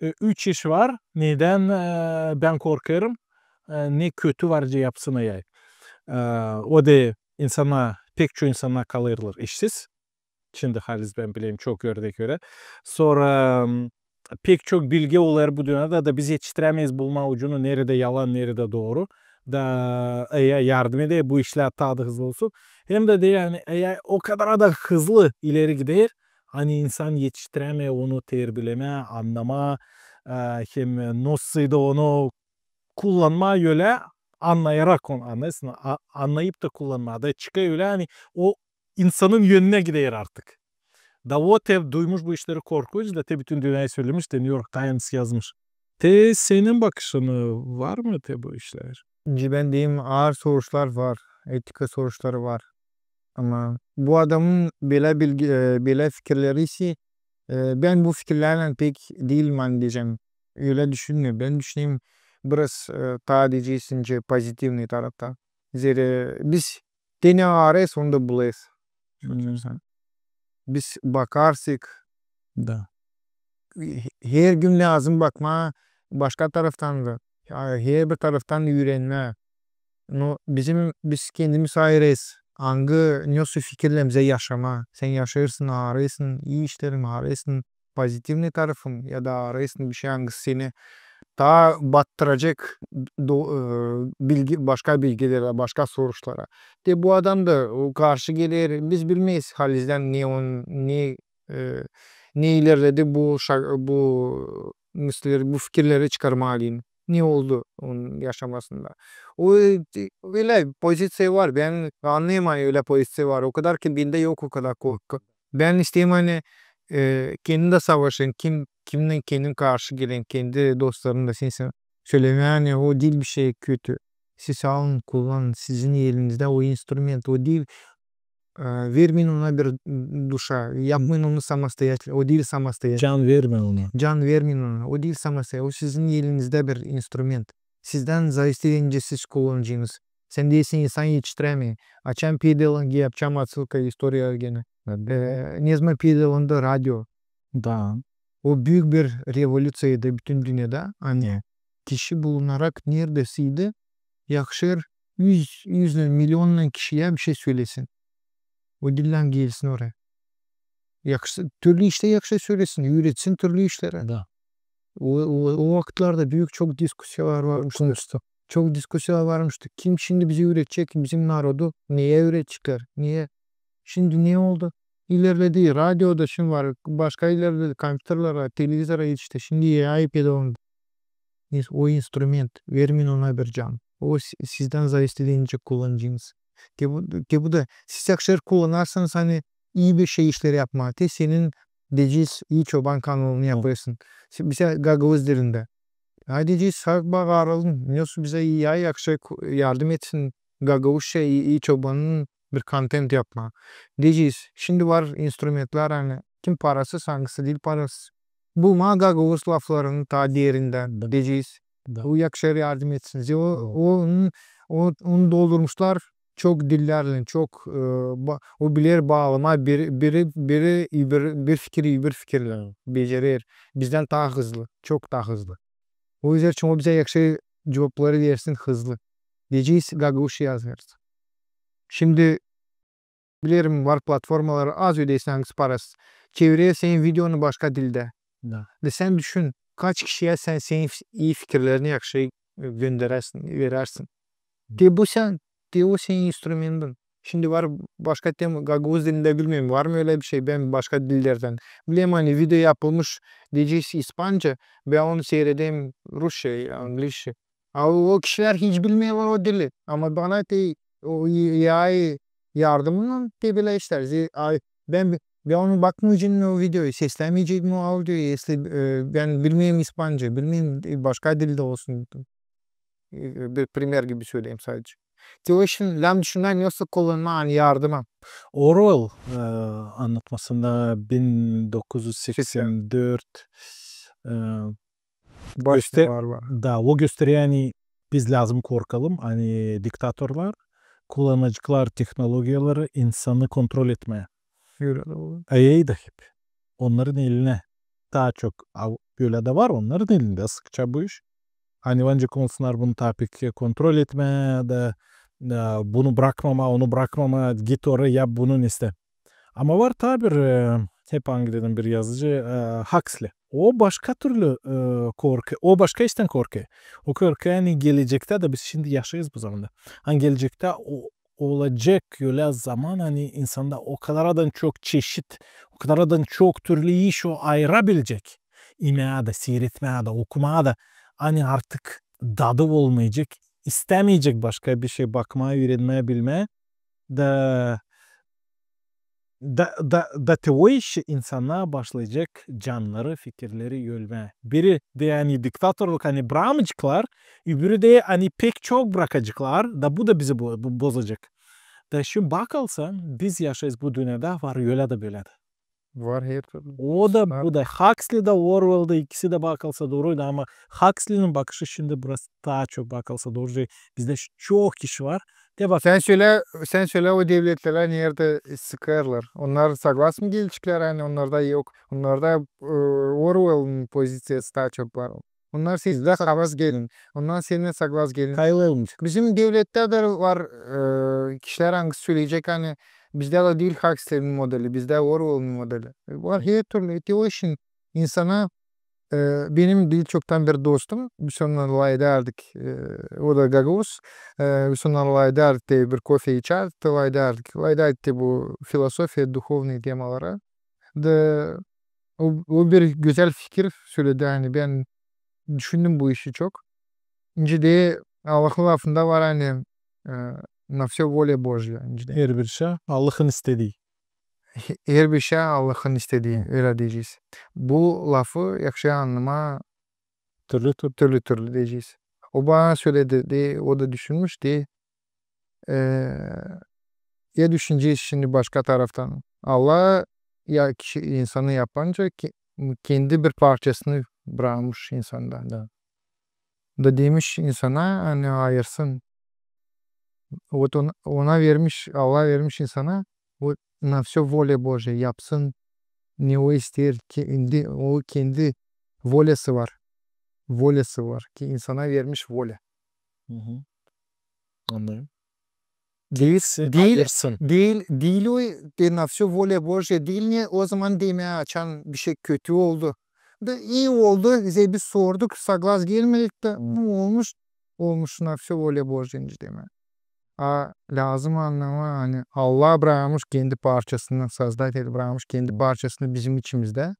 e, üç iş var, nedän, e, bän korkêrım, e, ne kötü varca yapsın AI. E, o da insannar, pek çok insannar kalêrlar işsiz. Şindi halis bän bilerim çok örnek ölä. Sora, m, pek çok bilgi olêr bu dünnedä da biz etiştirämeeriz bulmaa ucunu, neredä yalan, neredä dooru. Da AI yardım eder, bu işlär taa da hızlı olsun. Hem dä, deyni, AI o kadar da hızlı ileri gider, ani insan etiştirämeer onu terbilemää, annamaa, e, hem nasıl da onu kullanmaa ölä, annayarak onu, annêêrsın, a-, annayıp da kullanmaa. Da çıkêr ölä, ani o insanın önünä gider artık. Da o te duymuş bu işleri korkunç, da te bütün dünneyä sölemiş, da New York Times yazmış. Te senin bakışın var mı te bu işlär? Bän deyim, aar soruşlar var, etika soruşları var. Ama bu adamın bölä bilgi, e, bölä fikirleri ise, e, bän bu fikirlärlän pek diilim, ani deyecäm, ölä düşünmeerim. Bän düşünerim biraz, e, taa deyecäsiniz pozitivnıy taraftan. Zerä biz te ne arêêrız, onu da bulêrız. Biz bakarsak, da, he-, her gün lääzım bakmaa başka taraftan da. Ya, herbir taraftan üürenmää. No, bizim, biz kendimiz ayırêrız, angı, nasıl fikirlär bizä yaşamaa. Sän yaşêêrsın, arêêrsın ii işleri mi, arêêrsın pozitivnıy tarafı mı, ya da arêêrsın bişey, angısı seni taa battıracek do-, e, bilgi, başka bilgilerä, başka soruşlara. Te bu adam da o karşı geler, biz bilmeeriz halizdän ne on, ne, e, ne ilerledi bu şa-, bu misleri, bu fikirleri çıkarmaa deyni. Ne oldu onun yaşamasında? O, e, ölä poziţiya var. Bän annêêrım, ani ölä poziţiya var. O kadar ki bendä yok o kadar korku. Bän isteerim, ani, e, kendim dä savaşêrım, kim, kimnän kendim karşı gelerim, kendi dostlarım da, sän, sän sölemää, ani o diil bişey kötü. Siz alın, kullanın, sizin elinizdä o instrument, o diil, e, vermeyin ona bir duşa, yapmayın onu samostoyatelno, o diil samostoyatelno. Can vermeyin ona. Can vermeyin ona, o diil samostoyatelno, o sizin elinizdä bir instrument. Sizdän zavistit eder, nicä siz kullanacınız. Sän deyäsin, insan etiştirämeer. Açan pedalın, yapacam otsılka istoriya genä. E, nezaman pedalında radio. Da. O büük bir revoluţiyaydı bütün dünnedä. Ani kişi bulunarak neredä sıydı, yakışêr üz, üz milyonnan kişiyä bişey sölesin. O dilän gelsin oraya. Yakış-, türlü iştä yakışêr sölesin, üüretsin türlü işleri. Da. O, o, o vakıtlarda büük çok diskusiyalar varmıştı. Çok diskusiyalar varmıştı. Kim şindi bizi üüredecek, bizim narodu neyä üüredeceklär, neyä? Şindi ne oldu? İlerledi, radioda şindi var, başka ilerledi, kompüterlere, televizora etişti. Şindi AI pedalında. O instrument, vermeyin ona bir can. O si-, sizdän zavistit eder, nicä kullanacınız. Te bu, te bu da, siz yakışêr kullanarsınız, ani ii bişey işleri yapmaa. Te senin, deyecez, İi Çoban kanalını yapêrsın. Sä-, bizä gagauz dilindä. Ay, deyecez, sag bak, aralım, nasıl bizä AI yakışêr ku-, yardım etsin gagauzça İi, İi Çobanın bir kontent yapmaa. Deyecez, şindi var instrumentlär, ani kim parasız, angısı diil parasız. Bulmaa gagauz laflarını taa derindän, deyecez. Da. O yakışêr yardım etsin. Zerä o, o, onu, o, onu doldurmuşlar çok dillärlän, çok, e, ba-, o biler baalamaa bir, biri, biri, bir, bir fikiri, bir fikirlän becerer. Bizdän taa hızlı, çok taa hızlı. O üzerçin o bizä yakışêr cuvapları versin hızlı. Deyecez, gagauzça yazêrız. Şindi bilerim, var platformalar, az ödeyäsin angısı parasız. Çevirersin videonu başka dildä. Da. Da sän düşün, kaç kişiyä sän, senin f-, ii fikirlerini yakışêr gönderersin, verersin. Te bu sän, te o senin instrumentin. Şindi var başka tema, gagauz dilindä bilmeerim, var mı ölä bir şey, bän başka dillerdän bilerim, ani video yapılmış, deyecez, ispanca, bän onu siirederim rusça, anglişçä. A o kişilär hiç bilmeerlär o dili. Ama bana te o AI yardımınnan te bölä işlär. Ze-, ay, bän, bän onu bakmayacam o videoyu, seslämeyecäm o audioyu, если, e, bän bilmeerim ispanca, bilmeerim, e, başka dildä olsun. E, bir primer gibi söleyim sadecä. Te o için lääzım düşünmää, nasıl kullanmaa, ani yardıma. Orwell, e, annatmasında bin dokuz üz seksän dört, e, göster-, var, var. Da, o gösterer, ani biz lääzım korkalım, ani diktatorlar kullanaceklar tehnologiyaları insanı kontrol etmää. Ölä dä olur. AI da hep. Onnarın elinä taa çok al-, ölä dä var, onnarın elindä sıkça bu iş. Ani ancak olsunnar bunu taa pek kontrol etmää da, da bunu brakmamaa, onu brakmamaa, git oraya, yap bunu, ne tä. Ama var taa bir, e, hep angıladım bir yazıcı, e, Huxley. O başka türlü, e, korkêr. O başka iştän korkêr. O korkêr, ani gelecektä dä, biz şindi yaşêêrız bu zamanda. Ani gelecektä o, olacek ölä zaman, ani insanda o kadar da çok çeşit, o kadar da çok türlü iş o ayırabilecek. İmää dä, siiretmää dä, okumaa da, ani artık dadı olmayacek, istämeyecek başka bir şey bakmaa, üürenmää, bilmää. Da, da, da, da te o işi insannar başlayacek cannarı, fikirleri ölmää. Biri deer, ani diktatorluk, ani brakmayaceklar, öbürü deer, ani pek çok brakaceklar, da bu da bizi bo-, bo-, bozacek. Da şindi bakarsan, biz yaşêêrız bu dünnedä, var ölä dä, bölä dä. Var her türlü. O da, bu da, Huxley da, Orwell da, ikisi dä bakarsa dooruydu, ama Huxley'nin bakışı şindi biraz taa çok bakarsa dooru, bizdä ş-, çok iş var. De bak. Sän sölä, sän sölä o devletlerä neredä sıkêrlar. Onnar saglas mı geleceklär, ani onnarda yok. Onnarda, e, Orwell'ın poziţiyası taa çok var. Onnar sän saglas gelin. Onnar sän saglas gelin. Kayıl olmuş. Bizim devlettä dä var, e, kişilär, angısı söleyecek, ani bizdä dä diil Huxley'nin modeli, bizdä Orwell'ın modeli. E, var her türlü. Te o için insana, e, benim diil çoktan bir dostum, biz onunnan lafedärdik, e, o da gagauz, e, biz onunnan lafedärdik, te bir kofe içärdik, te lafedärdik, lafedärdik te bu filosofiya, duhovnıy temalara. Da o, o bir gözäl fikir söledi, ani bän düşündüm bu işi çok. İncä deer, Allahın lafında var, ani, e, на всё воля Божья, incä deer. Herbir şey Allahın istedii. Herbir şey Allahın istedii, ölä deyecez. Bu lafı yahşı annamaa türlü-türlü, türlü-türlü deyecez. O bana söledi, deer, o da düşünmüş, deer, e, ya düşünecez şindi başka taraftan. Allah ya kişi, insanı yapınca ke-, kendi bir parçasını brakmış insanda. Da. Da demiş insana, ani ayırsın. Вот он, ona vermiş, Allah vermiş insana, вот на всё воля Божья, yapsın ne o isteer, kendi, o kendi volyası var. Volyası var. Ki insana vermiş volya. Anlıyorum. Diil, diil, diil o, te на всё воля Божья diil, ne o zaman demää, açan bir şey kötü oldu. Da ii oldu, zerä biz sorduk, saglas gelmedik da, bu olmuş, olmuş на всё воля Божья, incä demää. A lääzım annamaa, ani Allah brakmış kendi parçasını, Создатель brakmış kendi parçasını bizim içimizdä.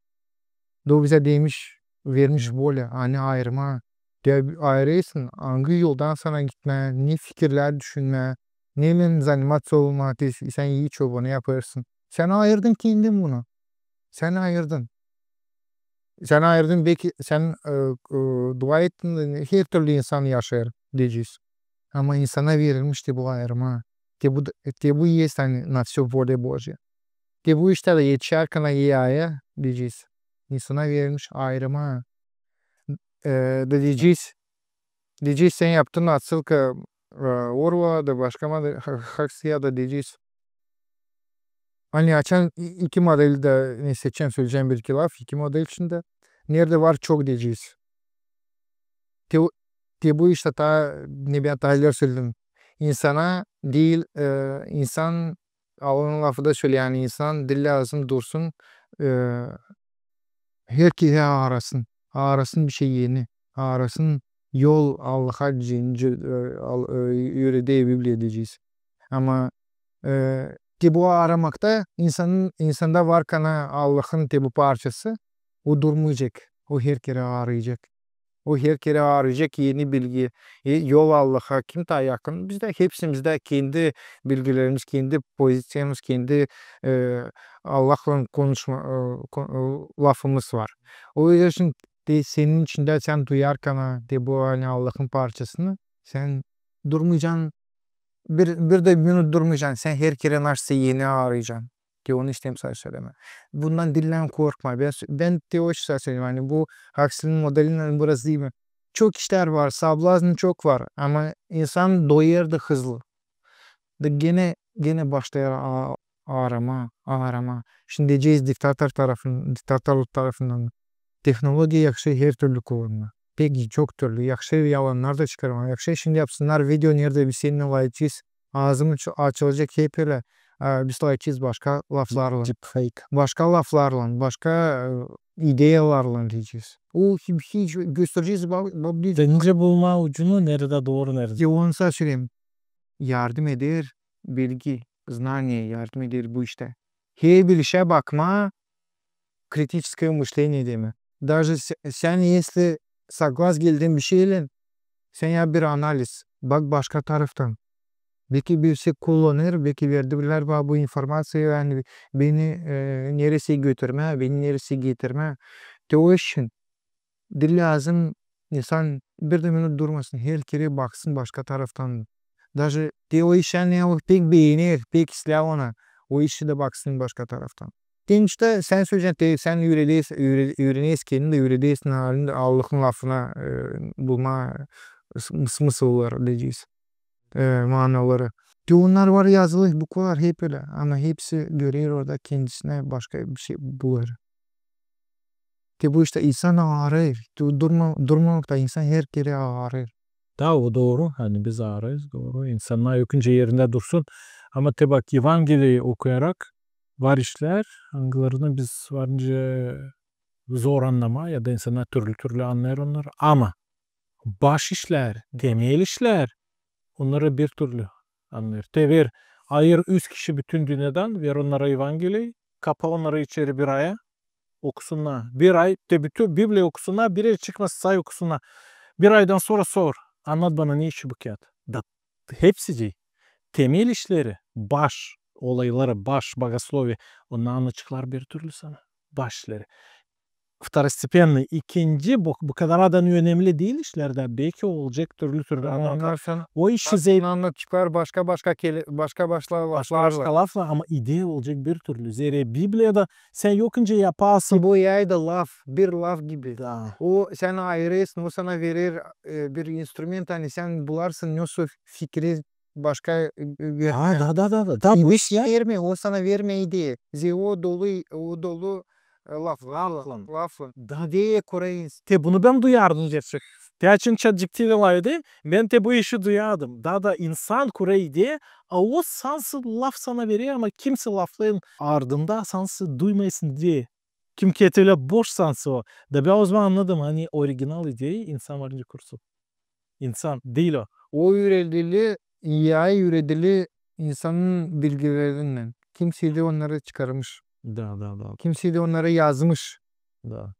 Da o bizä demiş, vermiş volya, ani ayırmaa. Te ayırêrsın, angı yoldan sana gitmää, ne fikirlär düşünmää, neylän заниматься olmaa, te sän ii çobanı yapêrsın. Sän ayırdın kendin bunu. Sän ayırdın. Sän ayırdın, beki sän, e, e, dua ettin, her türlü insan yaşêêr, deyecez. Ama insana verilmiş te bu ayırmaa. Te bu, te bu есть, ani на всё воля Божья. Te bu iştä dä etişärkän AI'ya deyecez. İnsana verilmiş ayırmaa. E, da deyecez, deyecez, sän yaptın отсылка, e, Orwell'a da başka model, Ha-, Huxley'a da deyecez. Ani açan i-, iki modeli dä, ne seçecäm, söleyecäm bir-iki laf, iki model içindä. Neredä var çok deyecez. Te, te bu iştä taa, ne bän taa ileri söledim. İnsana diil, e, insan, Allahın lafı da söleer, ani insan diil lääzım dursun, e, herkezi aarasın. Aarasın bir şey eni. Aarasın yol Allaha deyecez, e, Al-, e, üüredecez Bibliya deyecez. Ama, e, te bu aaramakta insanın, insanda var kana Allahın te bu parçası, o durmayacek. O her kerä aarayacek. O her kerä aarayacek eni bilgi, e, yol Allaha, kim taa yakın. Bizdä, hepsimizdä kendi bilgilerimiz, kendi pozitsiyamız, kendi, e, Allahlan konuşma, e, ko-, e, lafımız var. O üzä için te senin içindä sän duyarkan, te bu, ani Allahın parçasını, sän durmayacan, bir, bir dä minut durmayacan, sän her kerä naşeyni aarayacan. Te onu isteerim sana sölemää. Bundan diil korkma. Bän, bän te o işi sana söleerim. Ani bu Hakslinin modelinnän biraz diil mi? Çok işlär var, sablazn çok var. Ama insan doyêr da hızlı. Da genä, genä başlêêr a-, aarama, aarama. Şindi deyecez diktator tarafın-, diktatorluk tarafından. Tehnologiya yahşı her türlü kullanıla. Pek çok türlü. Yahşı yalannar da çıkarma. Yahşı şindi yapsınnar video, neredä biz seninnän lafedecez. Aazım aç-, açılacek hep ölä. A, biz lafedecez başka laflarlan. Deepfake. Başka laflarlan, başka, e, ideyalarlan deyecez. O hi-, hiç gösterecez, bak, bak, deyecez. Nicä bulmaa ucunu, neredä dooru, neredä. E, onu sana söleerim. Yardım eder bilgi, znaniye yardım eder bu iştä. Her bir işä bakmaa, kritiçeskayı mışleniye deyni. Daje s-, sän если saglas geldin bir şeylän, sän yap bir analiz, bak başka taraftan. Beki birisi kullanêr, beki verdilär bana bu informaţiyayı, ani beni, e, neresä götürmää, beni neresä getirmää. Te o işin diil lääzım insan bir dä minut durmasın, her kerä baksın başka taraftan. Daje te o işi, ani o pek beener, pek islää onu, o işi dä baksın başka taraftan. Te işte sän söleyecän, te sän üüre-, üüre-, üürenersin, kendin dä üürenersin Allahın lafına, e, bulmaa s-, smıslları deyecez, e, manaları. Te onnar var yazılı, bu kadar, hep ölä. Ama hepsi görer orada kendisinä başka bir şey bulêr. Te bu iştä insan aarêêr. Du-, durma-, durmamakta insan her kerä aarêêr. Da o dooru, ani biz aarêêrız, dooru. İnsannar ilk öncä erindä dursun. Ama te bak, Evangeliyi okuyarak var işlär, angılarını biz varınca zor annamaa ya da insannar türlü-türlü annêêr onnarı. Ama baş işlär, temel işlär, onnarı bir türlü annêêr. Te ver, ayır üz kişi bütün dünnedan, ver onnara Evangeliyi, kapa onnarı içeri bir aya, okusunnar. Bir ay, te bütün Bibliya okusunnar, bir el çıkmasın, say okusunnar. Bir aydan sora sor, annat bana, ne işi bu kiyat? Da hepsi deyni, temel işleri, baş olayları, baş bogosloviye, onnarı annayaceklar bir türlü sana. Baş işleri. Второстепенный, ikinci, bu, bu kadar da önemli diil işlär dä, beki olacek türlü-türlü. Ama annamak. Onnar sän o işi zey- annataceklar başka-başka keli-, başka-başka laflarlan. Başka-başka lafla, ama ideya olacek bir türlü. Zerä Bibliyada sän yok öncä yaparsın. Bu yayda laf, bir laf gibi. Da. O sän ayırêrsın, o sana verer, e, bir instrument, ani sän bularsın, ne o fikri başka, e, e, ha, da, da, da, da, da, bu iş ya. Vermää, o sana vermää ideya. Zerä o dolu, o dolu, e, laflan. Laflan. Laflan. Da deyä kurêêr. Te bunu bän duyardım gerçek. Te açın ChatGPT ile lafedin, bän te bu işi duyardım. Da, da insan kurêêr ideya, a o sansın laf sana verer, ama kimsä lafların ardında sansın duymaysın deyni. Kimki te ölä boş sansın o. Da bän o zaman annadım, ani original ideyi insan varınca kursun. İnsan diil o. O üüredili, AI üüredili insanın bilgilerinnän. Kimsey dä onnarı çıkarmış. Da, da, da. Kimsey dä onnarı yazmış. Da.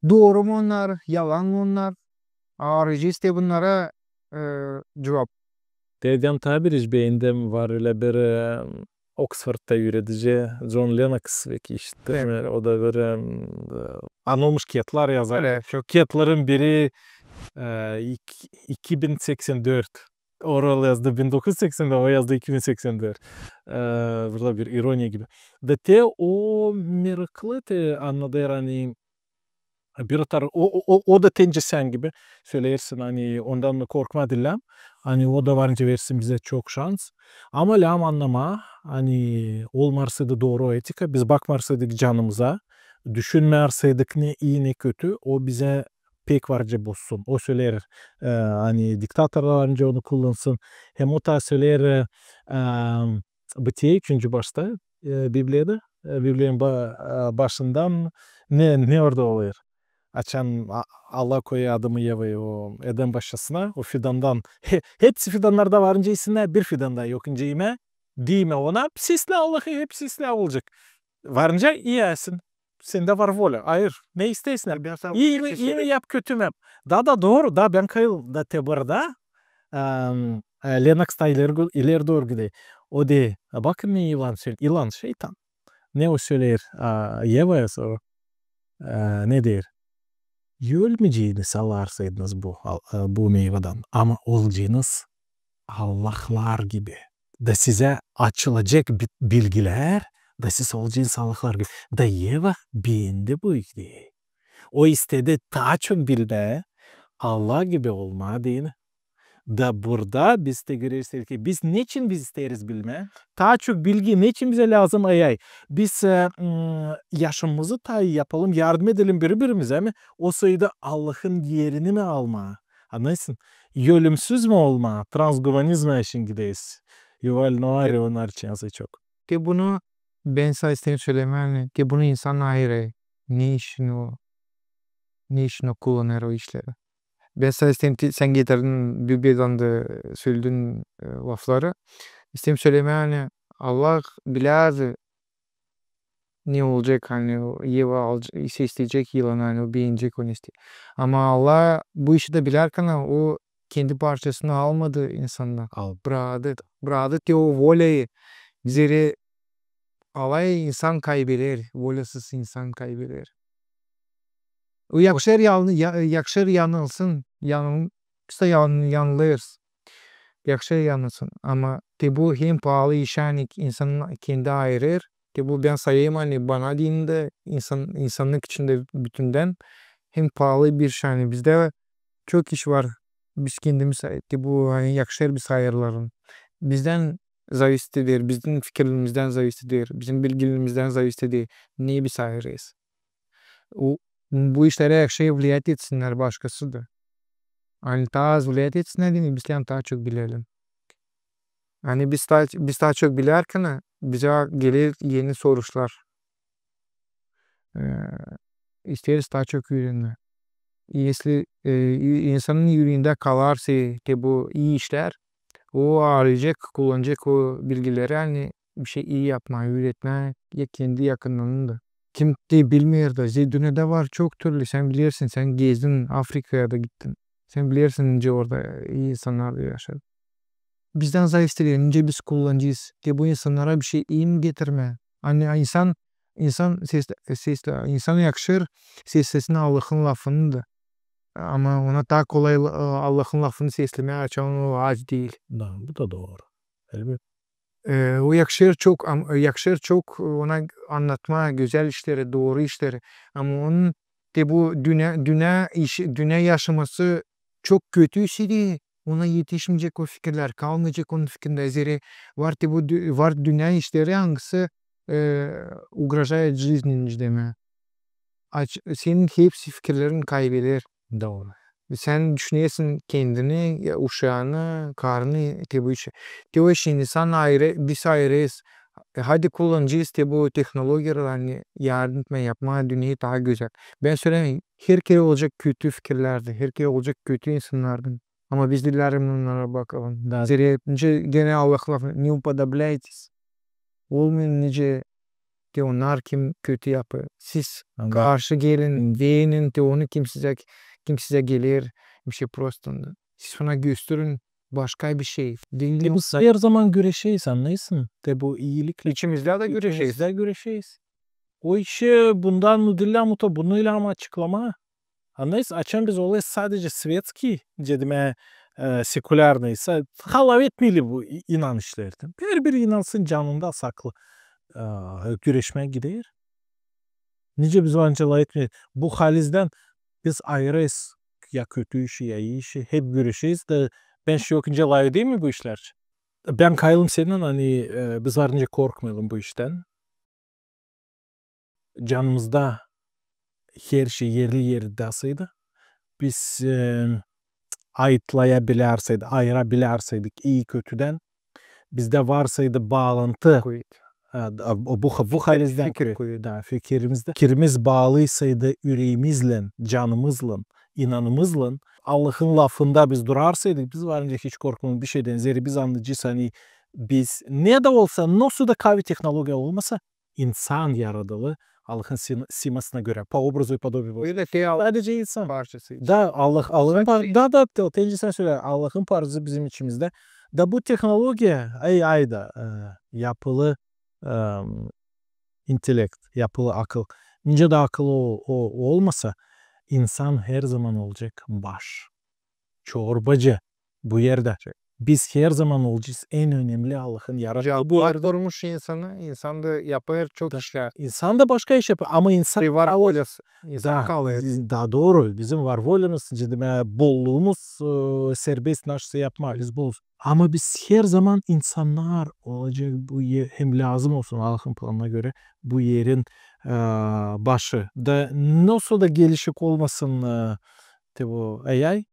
Dooru mu onnar, yalan mı onnar? Aarayacez te bunnara, e, cuvap. Te deyäm, taa bir iş beendim, var ölä bir, e, Oksfordta üüredici John Lennox, beki işittin mi? O da bir, e, anılmış kiyatlar yazar. Ölä, çok. Kiyatların biri, e, iki, iki bin seksen dört. Orwell yazdı bin dokuz üz seksen dört, o yazdı iki bin seksen dört. E, burada bir ironiya gibi. Da te o meraklı, te annadêr, ani bir o tar-, o, o, o, o da te nicä sän gibi söleersin, ani ondan korkmaa diil lääm. Ani o da varınca versin bizä çok şans. Ama lääm annamaa, ani olmarsaydı dooru etika, biz bakmarsaydık canımıza, düşünmärseydik ne ii, ne kötü, o bizä pek varınca bozsun. O söleer, e, ani diktatorlar varınca onu kullansın. Hem o taa söleer, e, e, Bıtıya üçüncü başta, e, Bibliyada, e, Bibliyanın ba-, e, başından ne, ne orada olêr? Açan A-, Allah koyêr adamı Evayı o Eden başçasına, o fidandan. He-, hepsi fidannarda varınca isinä, bir fidandan yokun deyim. Deyim ona, seslä Allahı, hepsi seslä olacek. Varınca iisin. Sendä var volä. Ayır, ne isteersin. İi mi, ii mi yap, kötü mü yap. Daa da dooru, da bän kayıl da te burada. Em, e, Lennoks taa ileri, ileri dooru gider. O deer, bakın ne ilan söleer. İlan, şeytan. Ne o söleer, a, Evaya sora? E, ne deer? Ölmeyceniz alarsaydınız bu, al-, e, bu meyvadan, ama olacenız Allahlar gibi. Da sizä açılacek bi-, bilgilär, da siz olacenız Allahlar gibi. Da Eva beendi bu ideyi. O istedi taa çok bilmää, Allah gibi olmaa deyni. Da burada biz dä göreriz ki biz neçin biz isteeriz bilmää? Taa çok bilgi neçin bizä lääzım? Ay, ay. Biz, e, m, yaşamamızı taa ii yapalım, yardım edelim biri-birimizä mi? O sayıda Allahın erini mi almaa? Annêêrsın? Ölümsüz mü olmaa? Transgumanizmä işin gideriz. Yuval Noah Harari onnar için yazêr çok. Te bunu bän sä isteerim sölemää, ani te bunu insan ayırêr. Ne için o, ne için o kullanêr o işleri. Bän sä isteerim, te-, sän getirdin Bibliyadan da söledin, e, lafları. İsteerim sölemää, ani Allah bilärdi, ne olacek, ani o Eva alc-, sesleyecek yılanı, ani o beenecek onu isteer. Ama Allah bu işi dä bilärkän, o kendi parçasını almadı insandan. Al. Braktı. Braktı te o volyayı. Zerä alay insan kaybeder, volyasız insan kaybeder. O yakışêr yan-, ya-, yakışêr yanılsın, yanıl-, biz dä yan-, yanılêrız. Yakışêr yanılsın. Ama te bu hem paalı iş, ani insanı kendi ayırêr. Te bu bän sayêrım, ani bana deyni dä, insan, insanlık için dä bütündän hem paalı bir iş, ani bizdä çok iş var. Biz kendimiz, te bu, ani yakışêr biz ayıralım. Bizdän zavisit eder, bizim fikirlerimizdän zavisit eder, bizim bilgilerimizdän zavisit eder. Ne biz ayırêrız? O, bu işlerä yakışêr влиять etsinnär başkası da. Ani taa az влиять etsinnär deyni, biz lääzım taa çok bilelim. Ani biz taa, biz taa çok bilärkän, bizä geler eni soruşlar. E, isteeriz taa çok üürenmää. Если, e, i-, insanın üreendä kalarsa te bu ii işlär, o arayacek, kullanacek o bilgileri, ani bir şey ii yapmaa, üüretmää ya kendi yakınını da. Kim te bilmeer dä, ze-, dünnedä var çok türlü, sän bilersin, sän gezdin, Afrikaya da gittin. Sän bilersin, nicä orada ii insannar da yaşêêr. Bizdän zavisit eder, nicä biz kullanacez. Te bu insannara bir şey ii mi getirmää? Ani insan, insan ses-, ses-, insan yakışêr seslesin Allahın lafını da. Ama ona taa kolay, e, Allahın lafını seslemää, açan o aç diil. Da, bu da dooru. Elbettä. E, o yakışêr çok, am-, yakışêr çok ona annatmaa gözäl işleri, dooru işleri. Ama onun te bu dünnä, dünnä iş-, dünnä yaşaması çok kötü işi deyni, ona etişmeyecek o fikirlär, kalmayacek onun fikirindä. Zerä var te bu dü-, var dünnä işleri, angısı, e, угрожает жизни, nicä demää. Aç-, senin hepsi fikirlerin kaybeder. Dooru. Sän düşünersin kendini, ya, uşaanı, karını, te bu işi. Te o işi insan ayırêr, biz ayırêrız. E, hadi kullanacez te bu tehnologiyaları, ani yardım etmää yapmaa dünneyi taa gözäl. Bän söleerim, herkerä olacek kötü fikirlär dä, herkerä olacek kötü insannardan. Ama biz diil onnara bakalım. Da. Zerä nicä genä Allahın lafı, не уподобляйтесь. Olmayın nicä te onnar, kim kötü yapêr. Siz karşı gelin, beenin te onu, kim sizä, kim sizä geler, bir şey prosto. Siz ona gösterin başka bir şey. Te biz her zaman güreşeriz, annêêrsın. Te bu iilikle. İçimizdä dä güreşeriz. İçimizdä güreşeriz. O işi bundan mı diil, ama to bunu ilä ama açıklamaa. Annêêrsın, açan biz olêrız sadece svetskiy, nicä demää, e, sekulärnıy, sa-, taa lafetmeyelim bu i-, inanışlardan. Herbiri inansın, canında saklı, e, güreşmää gider. Nicä biz var nicä lafetmeyelim. Bu halizdän biz ayırêrız ya kötü işi, ya ii işi. Hep güreşeriz dä, bän şey yok nicä lafedeyim mi bu işlär için? Bän kayılım sendän, ani, e, biz var nicä korkmayalım bu iştän. Canımızda her şey erli erindä olsaydı, biz, e, ayıtlaya bilärseydik, ayıra bilärseydik ii kötüdän, bizdä varsaydı baalantı, kuvvet, e, da, bu, bu halizdän fikir, da, fikirimizdä. Fikirimiz baalıysaydı üreemizdän, canımızlan, inanımızlan, Allahın lafında biz durarsaydık, biz varınca hiç korkmêêrdık bişeydän. Zerä biz annayacez, ani biz ne dä olsa, nasıl da kavi tehnologiya olmasa, insan yaradılı Allahın sim-, simasına görä, по образу и подобию Божьему. Ölä te Allah sadecä insan parçası. Da Allah, Allahın par-, da, da, te, tencä sän sölä, Allahın parçası bizim içimizdä. Da bu tehnologiya, A I da, e, yapılı, e, intellekt, yapılı akıl. Nicä dä akıllı o, o olmasa, insan herzaman olacek baş. Çorbacı bu erdä. Biz herzaman olacez en önemli Allahın yarattıı bu erdä. Kurmuş insanı, insan da yapêr çok işlär. İnsan da başka iş yapêr, ama insan... Var volası. İnsan da kalêr. Biz, da dooru, bizim var volamız, demäk, bolluumuz, e, serbest naşsa yapmaa, biz boluz. Ama biz herzaman insannar olacek bu e-, hem lääzım olsun Allahın planına görä bu erin, e, başı. Da nasıl da gelişik olmasın, e, te bu A I,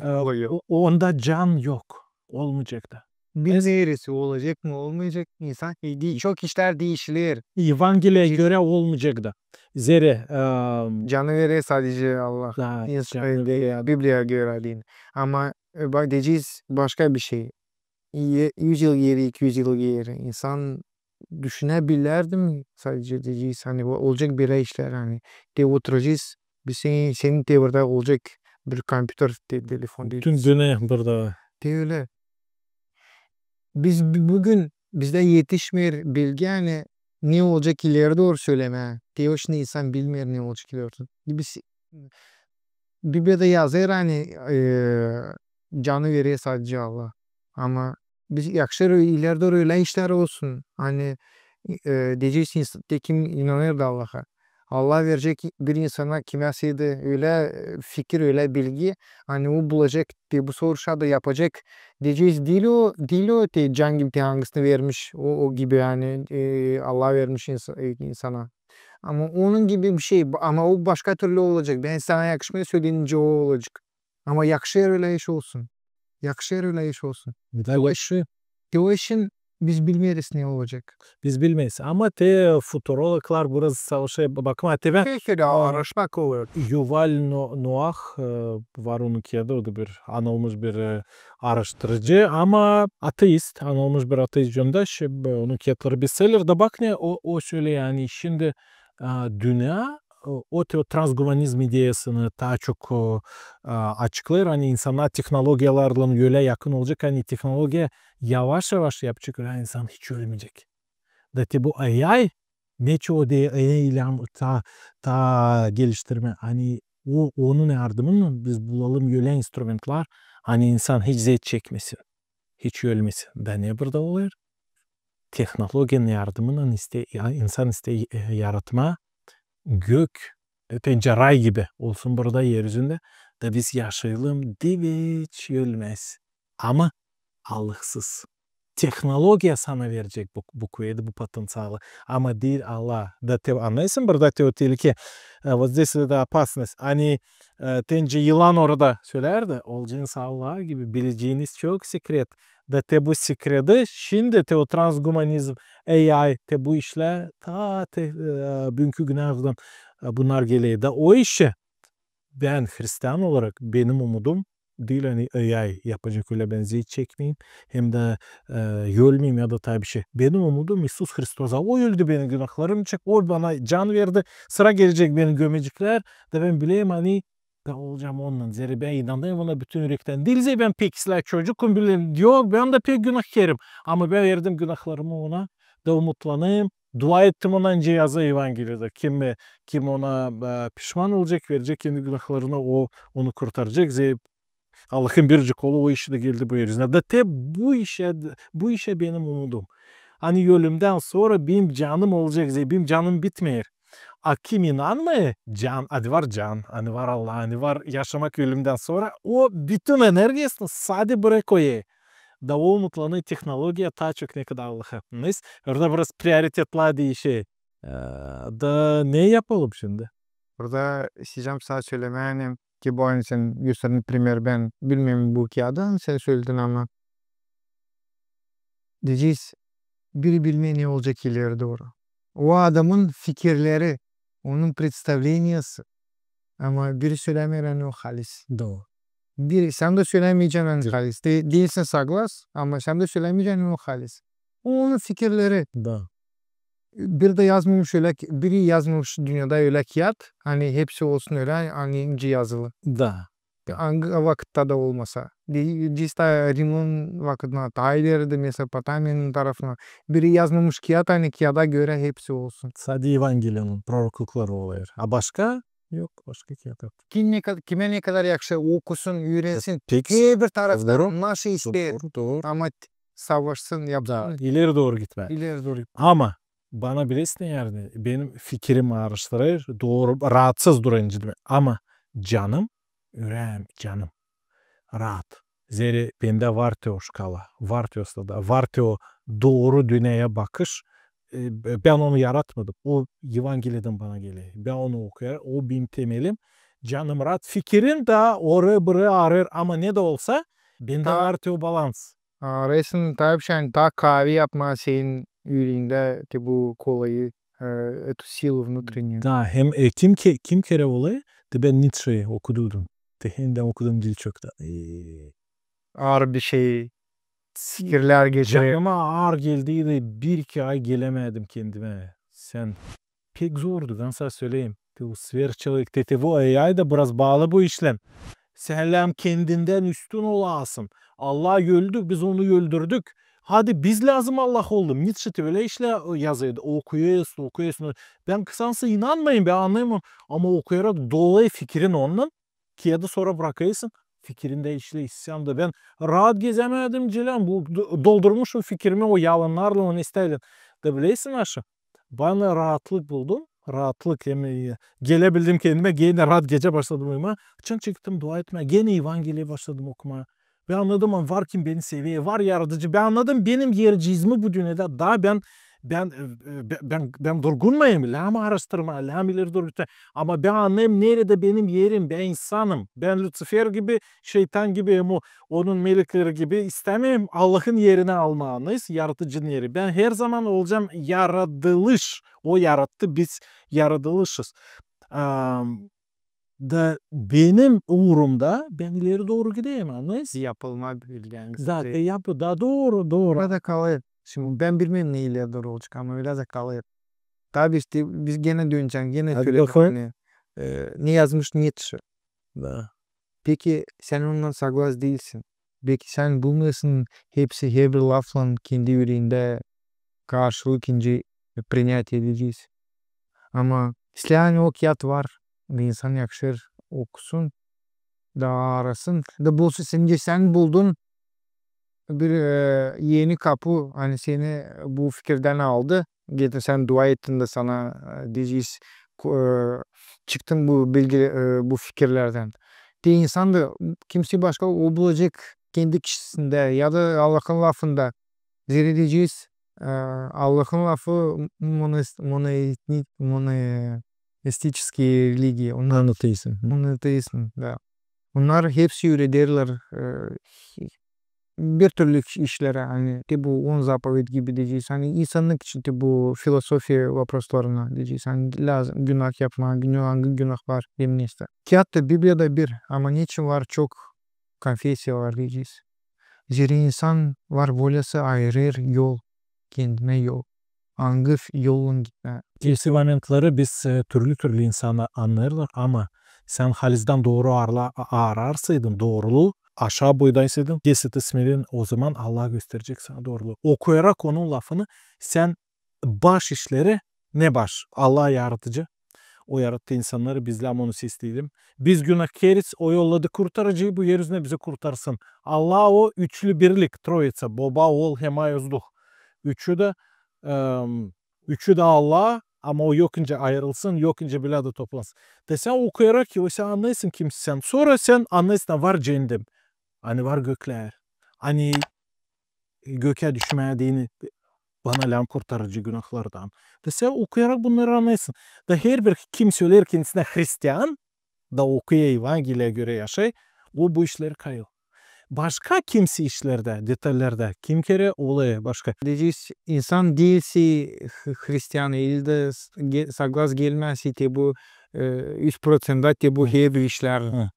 e, o, onda can yok. Olmayacek da. Bilmeeriz, olacek mı, olmayacek. İnsan, e, di-, çok işlär diişilir. Evangeliya görä olmayacek da. Zerä, e, canı verer sadecä Allah. Da, insan, canı verer. Bibliya görä deyni. Ama, e, bak, deyecez başka bir şey. Yüz yıl geeri, iki yüz yıl geeri insan düşünä bilerdi mi sadecä, deyecez, ani o-, olacek bölä işlär, ani te oturacez, biz seni, senin te burada olacek bir kompüter, te-, telefon. Bütün dünnä burada. Te ölä. Biz b-, büün bizdä etişmeer bilgi, ani ne olacek ileri dooru sölemää. Te o şindi insan bilmeer, ne olacek ileri dooru. Biz Bibliyada yazêr, ani, e, canı verer sadecä Allah. Ama biz yakışêr ileri dooru ölä işlär olsun. Ani, e, deyecez, ins-, te kim inanêr da Allaha. Allah verecek bir insana, kimäseydi ölä, e, fikir, ölä bilgi, ani o bulacek te bu soruşa da yapacek. Deyecez, diil o, diil o te can gibi te angısını vermiş, o, o gibi, ani, e, Allah vermiş ins-, e, insana. Ama onun gibi bir şey, ama o başka türlü olacek. Bän sana yakışmêêr söleyim, nicä o olacek. Ama yakışêr ölä iş olsun. Yakışêr ölä iş olsun. Te o işin biz bilmeeriz, ne olacek. Biz bilmeeriz. Ama te futurologlar biraz savaşêr, bakma, te bän... Peki, da araşmak olur. Yuval No-, Noah, e, var onun keedi, o da bir, anılmış bir, e, araştırıcı, ama ateist, anılmış bir ateist yöndeş, e, onun keedleri bestseller. Da bak ne o, o söleyä, ani şindi, e, dünnä, e, o te-, o transgumanizm ideyasını taa çok, e, e, açıklêêr, ani insannar tehnologiyalarlan ölä yakın olacek, ani tehnologiya yavaş-yavaş yapacek ölä, ani insan hiç ölmeyecek. Da te bu A I, neçin o da A I ilham taa, taa geliştirmä, ani o, onun yardımınnan biz bulalım ölä instrumentlar, ani insan hiç zet çekmesin, hiç ölmesin. Da ne burada olêr? Tehnologiyanın yardımınnan iste-, ya, insan iste-, e, yaratmaa gök, e, tencä ray gibi olsun burada er üzündä, da biz yaşayalım diil, hiç ölmez. Ama Allahsız. Tehnologiya sana verecek bu, bu kuvedä, bu potenţialı. Ama diil Allah. Da te annêêrsın burada te o tehlike. E, вот здесь это опасность. Ani, e, tencä yılan orada sölärdi, olacez Allah gibi, bileceniz çok sekret. Da te bu sekredi, şindi te o transgumanizm, A I, te bu işlär, taa te, e, büünkü günä azadan, e, bunnar geler. Da o işä bän hristian olarak, benim umudum diil, ani A I yapacek ölä, bän zet çekmeyim, hem dä, e, ölmeyim ya da taa bir şey. Benim umudum İisus Hristos. O öldü benim günahlarım için, o bana can verdi. Sıra gelecek, beni gömeceklär, da bän bilerim, ani da olacam onunnan. Zerä bän inanêrım ona bütün ürektän. Diil zerä bän pek islää çocukum, bilerim. Yok, bän dä pek günahkerim. Ama bän verdim günahlarımı ona, da umutlanêrım. Dua ettim ona, nicä yazêr Evangeliyada. Kim, e, kim ona, e, pişman olacek, verecek kendi günahlarını, o, onu kurtaracek. Zerä Allahın biricik Oolu o işä dä geldi bu er üzünä. Da te bu işä, bu işä benim umudum. Ani ölümdän sora benim canım olacek, zerä benim canım bitmeer. A kim inanmêêr, can, ani var can, ani var Allah, ani var yaşamak ölümdän sora, o bütün energiyasını sade buraya koyêr. Da o umutlanêr tehnologiya taa çok, nekadar Allahı. Neyse, orada biraz prioritetlär diişer. E, da ne yapalım şindi? Burada isteyecäm sana sölemää, ani, ki bu, ani sän gösterdin primer, bän bilmeerim bu kiyada, ani sän söledin, ama deyecez, Biri bilmeer ne olacek ileri dooru. O adamın fikirleri, onun представлениясы. Ama biri sölämeer, ani o halis. Dooru. Biri, sän dä sölämeyecän, ani halis. De-, diilsin saglas, ama sän dä sölämeyecän, ani o halis. O onun fikirleri. Da. Biri dä yazmamış ölä ki-, biri yazmamış dünnedä ölä kiyat, ani hepsi olsun ölä, ani nicä yazılı. Da. Angı vakıtta da olmasa. Di-, diil taa Rimän vakıdına, taa ileri dä Mesopotamiyanın tarafına. Biri yazmamış kiyat, ani kiyada görä hepsi olsun. Sade Evangeliyonun proroklukları olêr. A başka? Yok, başka kiyat yok. Kim ne kad-, kimä ne kadar yahşı okusun, üürensin. Pek herbir taraftan dooru. Naşı isteer. Dooru, dooru. Ama t-, savaşsın, yapsın. Da, ileri dooru gitmää. İleri dooru gitmää. Ama bana bilesin, ani benim fikirim aaraştırêr, dooru, raatsız durêrım. Ama canım, üreem, canım raat. Zerä bendä var te o şkala, var te o stada, var te o dooru dünneyä bakış. E, b-, bän onu yaratmadım. O Evangeliyeden bana geler. Bän onu okuyêrım, o benim temelim. Canım raat, fikirim dä orayı-burayı aarêêr, ama ne dä olsa, bendä var te o balans. Aarêêrsın, tabii, ani taa kaavi yapmaa senin üüreendä te bu kolayı, e, эту силу внутреннюю. Da, hem, e, kim ke-, kim kerä olêr, te bän Ницше okuduydum. Te hem dä okudum diil çoktan. E, aar bir şey, fikirlär geçirä. Canıma aar geldiydi, bir-iki ay gelämedim kendimä. Sän pek zordu, bän sana söleyim. Te o сверхчеловек, te, te bu A I da biraz baalı bu işlän. Sän lääm kendindän üstün olasın. Allah öldü, biz onu öldürdük. Hadi biz lääzım Allah olalım. Ницше te bölä işlär yazêrdı. Okuyêrsın, okuyêrsın. Bän kısacası inanmayım, bän annayamam. Ama okuyarak dolêr fikirin ondan. Kiyadı sora brakêrsın, fikirin dä işlär, sän dä. Bän raat gezämedim, celän, bu do-, doldurmuşum fikirimi o yalannarlan, o ne isteerlän. Da bilersin, naşı, bana raatlık buldum, raatlık, hem, e, gelebildim kendimä, genä raat gecä başladım uyumaa. Açan çıktım dua etmää, genä Evangeliyayı başladım okumaa. Bän annadım, ani var kim beni sever, var Yaradıcı. Bän annadım benim ercizimi bu dünnedä. Da bän, bän, e, e, bän, bän, bän durgunmayım, lääzım aaraştırmaa, lääzım ileri dooru gitmää. Ama bän annêêrım, neredä benim erim, bän insanım. Bän Lutsifer gibi, şeytan gibi, hem o, onun melekleri gibi istämeerim Allahın erini almaa, annarsın, Yaradıcının eri. Bän herzaman olacam yaradılış. O yarattı, biz yaradılışız. Am, da benim uurumda bän ileri dooru gideyim, annarsın. Yapılma bilgän. Zaten yapı-, da dooru, dooru. Burada kalêr. Şindi bän bilmeerim, ne ileri dooru olacek, ama biraz da kalêr. Tabii işte biz genä dönecäm, genä söleyecäm, ani, e, ne yazmış Ницше. Da. Peki sän onunnan saglas diilsin. Belki sän bulmêêrsın hepsi, herbir laflan kendi üreendä karşılık, nicä принять edecez. Ama islää, ani o kiyat var, da insan yakışêr okusun, da aarasın. Da bulsun, sän, sän buldun bir, e, eni kapu, ani seni bu fikirdän aldı. Geldin, sän dua ettin da sana, e, deyecez, ku-, e, çıktın bu bilgi, e, bu fikirlerdän. Te insan da, kimsey başka, o bulacek kendi kişisindä ya da Allahın lafında. Zerä deyecez, e, Allahın lafı monois-, monoetni-, monoistiçeskiye religiya. Onnar monoteizm. Monoteizm, da. Onnar hepsi üürederlär, e, bir türlü iş-, işlerä, ani te bu on заповедь gibi deyecez, ani insanın için te bu filosofiya voproslarına deyecez, ani lääzım günah yapmaa, günah, angı günah var, hem ne isteer. Kiyat da Bibliyada bir, ama neçin var çok konfesiyalar deyecez. Zerä insan var volyası ayırêr yol, kendinä yol. Angı f-, yollan gitmää. Kimsey momentleri biz, e, türlü-türlü insanı annêêrlar, ama sän halizdän dooru aarla-, a-, aararsaydın, dooruluu, aşaa boydaysaydın, Gesed İsmailin, ozaman Allah gösterecek sana dooruluu. Okuyarak onun lafını sän baş işleri, ne baş? Allah yaradıcı. O yarattı insannarı, bizlär onu sesleyelim. Biz günahkeriz, o yolladı kurtarıcıyı bu er üzünä bizi kurtarsın. Allah o üçlü birlik, Troica, Boba, Ool hem Ayaz Duh. Üçü dä, em, üçü dä Allah, ama o yok nicä ayırılsın, yok nicä bilä dä toplansın. Da sän okuyarak o, sän annêêrsın kimsey sän. Sora sän annêêrsın, var cennem. Ani var göklär. Ani gökä düşmää deyni, bana lääzım kurtarıcı günahlardan. Da sän okuyarak bunnarı annêêrsın. Da herbir kim söleer kendisinä hristian, da okuya Evangeliyaya görä yaşêêr, o bu işleri kayıl. başka kimsey işlerdä, detallarda, kim kerä olêr başka. Deyecez, insan diilsä h-, hristian, ili dä s-, ge-, saglas gelmäsä te bu, e, üz proţentta te bu herbir işlär. Hı.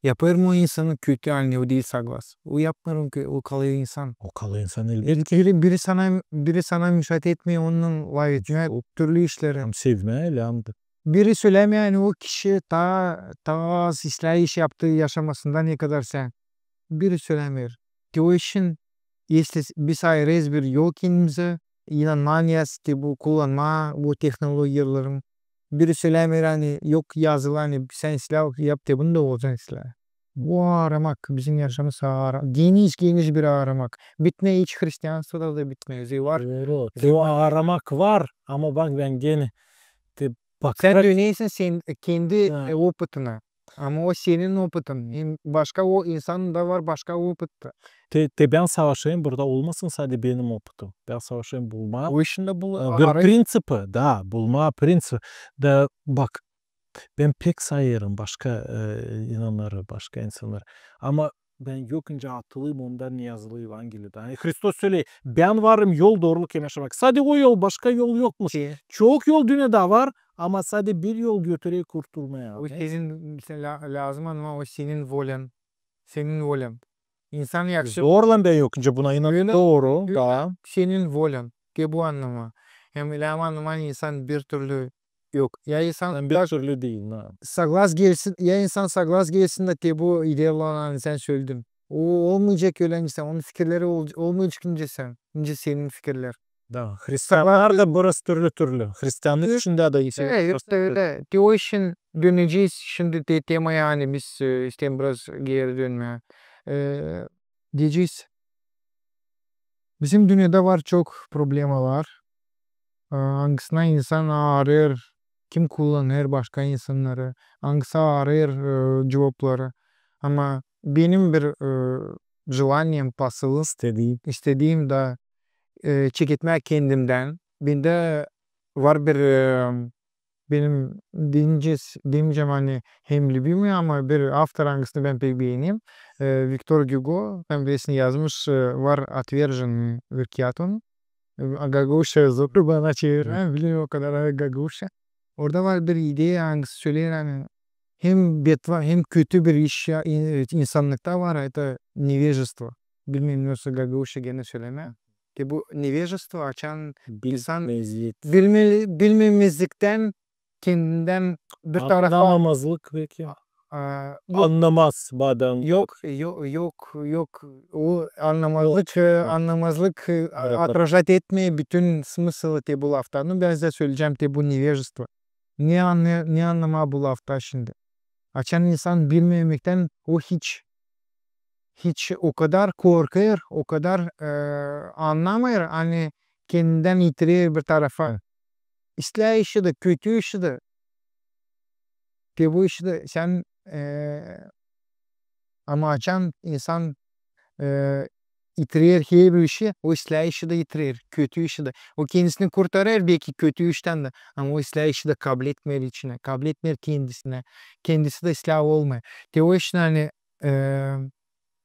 Yapêr mı o insanı kötü, ani o diil saglas? O yapmêêr, o kalêr insan. O kalêr insan, elbetki. Biri, biri sana, biri sana müsaat etmeer onunnan lafetmää, türlü işleri. Hem sevmää, hem dä. Biri sölämeer, ani o kişi taa, taa az islää iş yaptı yaşamasında, ne kadar sän. Biri sölämeer. Te o için, если biz ayırêrız bir yol kendimizä, inanmaa, ne yazık ki, bu kullanmaa bu tehnologiyaların. Biri sölämeer, ani yok yazılı, ani sän islää yap, te bunu da olacan islää. Bu aaramak, bizim yaşamız aara-, geniş, geniş bir aaramak. Bitmeer, hiç hristianstoda da bitmeer. Var. Dooru. Bu aaramak var, ama bak, bän genä te bak. Sän döneysin sän kendi, e, opıtına. Ama o senin opıtın. Hem başka o insanın da var başka opıtı. Te, te bän savaşêrım burada olmasın sade benim opıtım. Bän savaşêrım bulmaa. O işin dä bul-, e, bir principi, da, bulmaa principi. Da bak, bän pek sayêrım başka, e, inananları, başka insannarı. Ama bän yok nicä atılêrım ondan ne yazılı Evangeliyada. Ani Hristos söleer, bän varım yol, dooruluk hem yaşamak. Sade o yol, başka yol yokmuş. Çok yol dünnedä var, ama sade bir yol götürüyor kurtulmaya. O senin, mesela, lä-, lääzım annamaa, o senin volän. Senin volän. İnsan yakışıp. Zorlan bän yok nicä buna inanêrım. Dooru. Da. Senin volän. Te bu annamaa. Hem lääzım annamaa, insan bir türlü yok. Ya insan bir türlü diil, ha. Saglas gelsin, ya insan saglas gelsin da te bu ideyalarlan, ani sän söledin. O olmayacek ölä nicä sän, onun fikirleri ol-, olmayacek nicä sän, nicä senin fikirler. Da, hristiannar da biraz türlü-türlü. Hristianlık içindä dä insan. E, yok, öyle. Te o için dönecez şindi te-, temaya, ani biz, e, isteerim biraz geeri dönmää. E, deyecez, bizim dünnedä var çok problemalar. E, angısına insan aarêêr, kim kullanêr başka insannarı, angısı aarêêr, e, cuvapları. Ama benim bir, e, желанием, посылым, istediim, istediim da, e, çeketmää kendimdän. Bendä var bir, e, benim deyecez, demeyecäm, ani hem любимый, ama bir avtor, angısını bän pek beenerim. E, Viktor Gюго, hem resim yazmış, e, var, Отверженные, bir kiyat onun. E, gagauzça yazılı, bana çevirmää, bilmeerim o kadar gagauzça. Orada var bir ideya, angısı söleer, ani hem betva, hem kötü bir iş ya, in-, insannıkta var, это невежество. Bilmeerim, nasıl gagauzça genä sölemää. Te bu невежество, açan insan bilmeli-, bilmemezliktän kendindän bir tarafa. Annamamazlık beki. A, bu annamaz bazen. Yok, yok, yok, yok. O annamazlık, e, annamazlık, e, отражать etmeer bütün смысл te bu lafta. Nu, bän sizä söleyecäm te bu невежество. Ne anna-, ne annamaa bu lafta şindi? Açan insan bilmemektän o hiç, hiç o kadar korkêr, o kadar, e, annamêêr, ani kendindän itirer bir tarafa. İslää işi dä, kötü işi dä. Te bu işi dä sän, e, ama açan insan, e, itirer herbir işi, o islää işi dä itirer, kötü işi dä. O kendisini kurtarêr beki kötü iştän dä, ama o islää işi dä kabletmeer içinä, kabletmeer kendisinä, kendisi dä islää olmêêr. Te o işin, ani, e,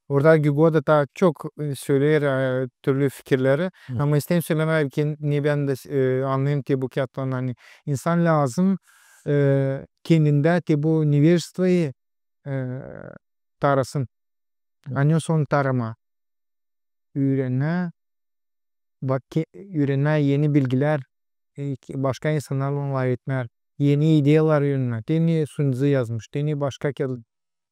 orada Gюго da taa çok, e, söleer, e, türlü fikirleri. Ama isteerim sölemää, ne bän dä, e, annêêrım te bu kiyattan, ani insan lääzım, e, kendindä te bu невежествоyu, e, tarasın. Ani sora taramaa. Üürenmää, bak, ke-, üürenmää eni bilgilär, e, başka insannarlan lafetmää, eni ideyalar üürenmää. Te ne Сунь-Цзы yazmış, te ne başka kiyat.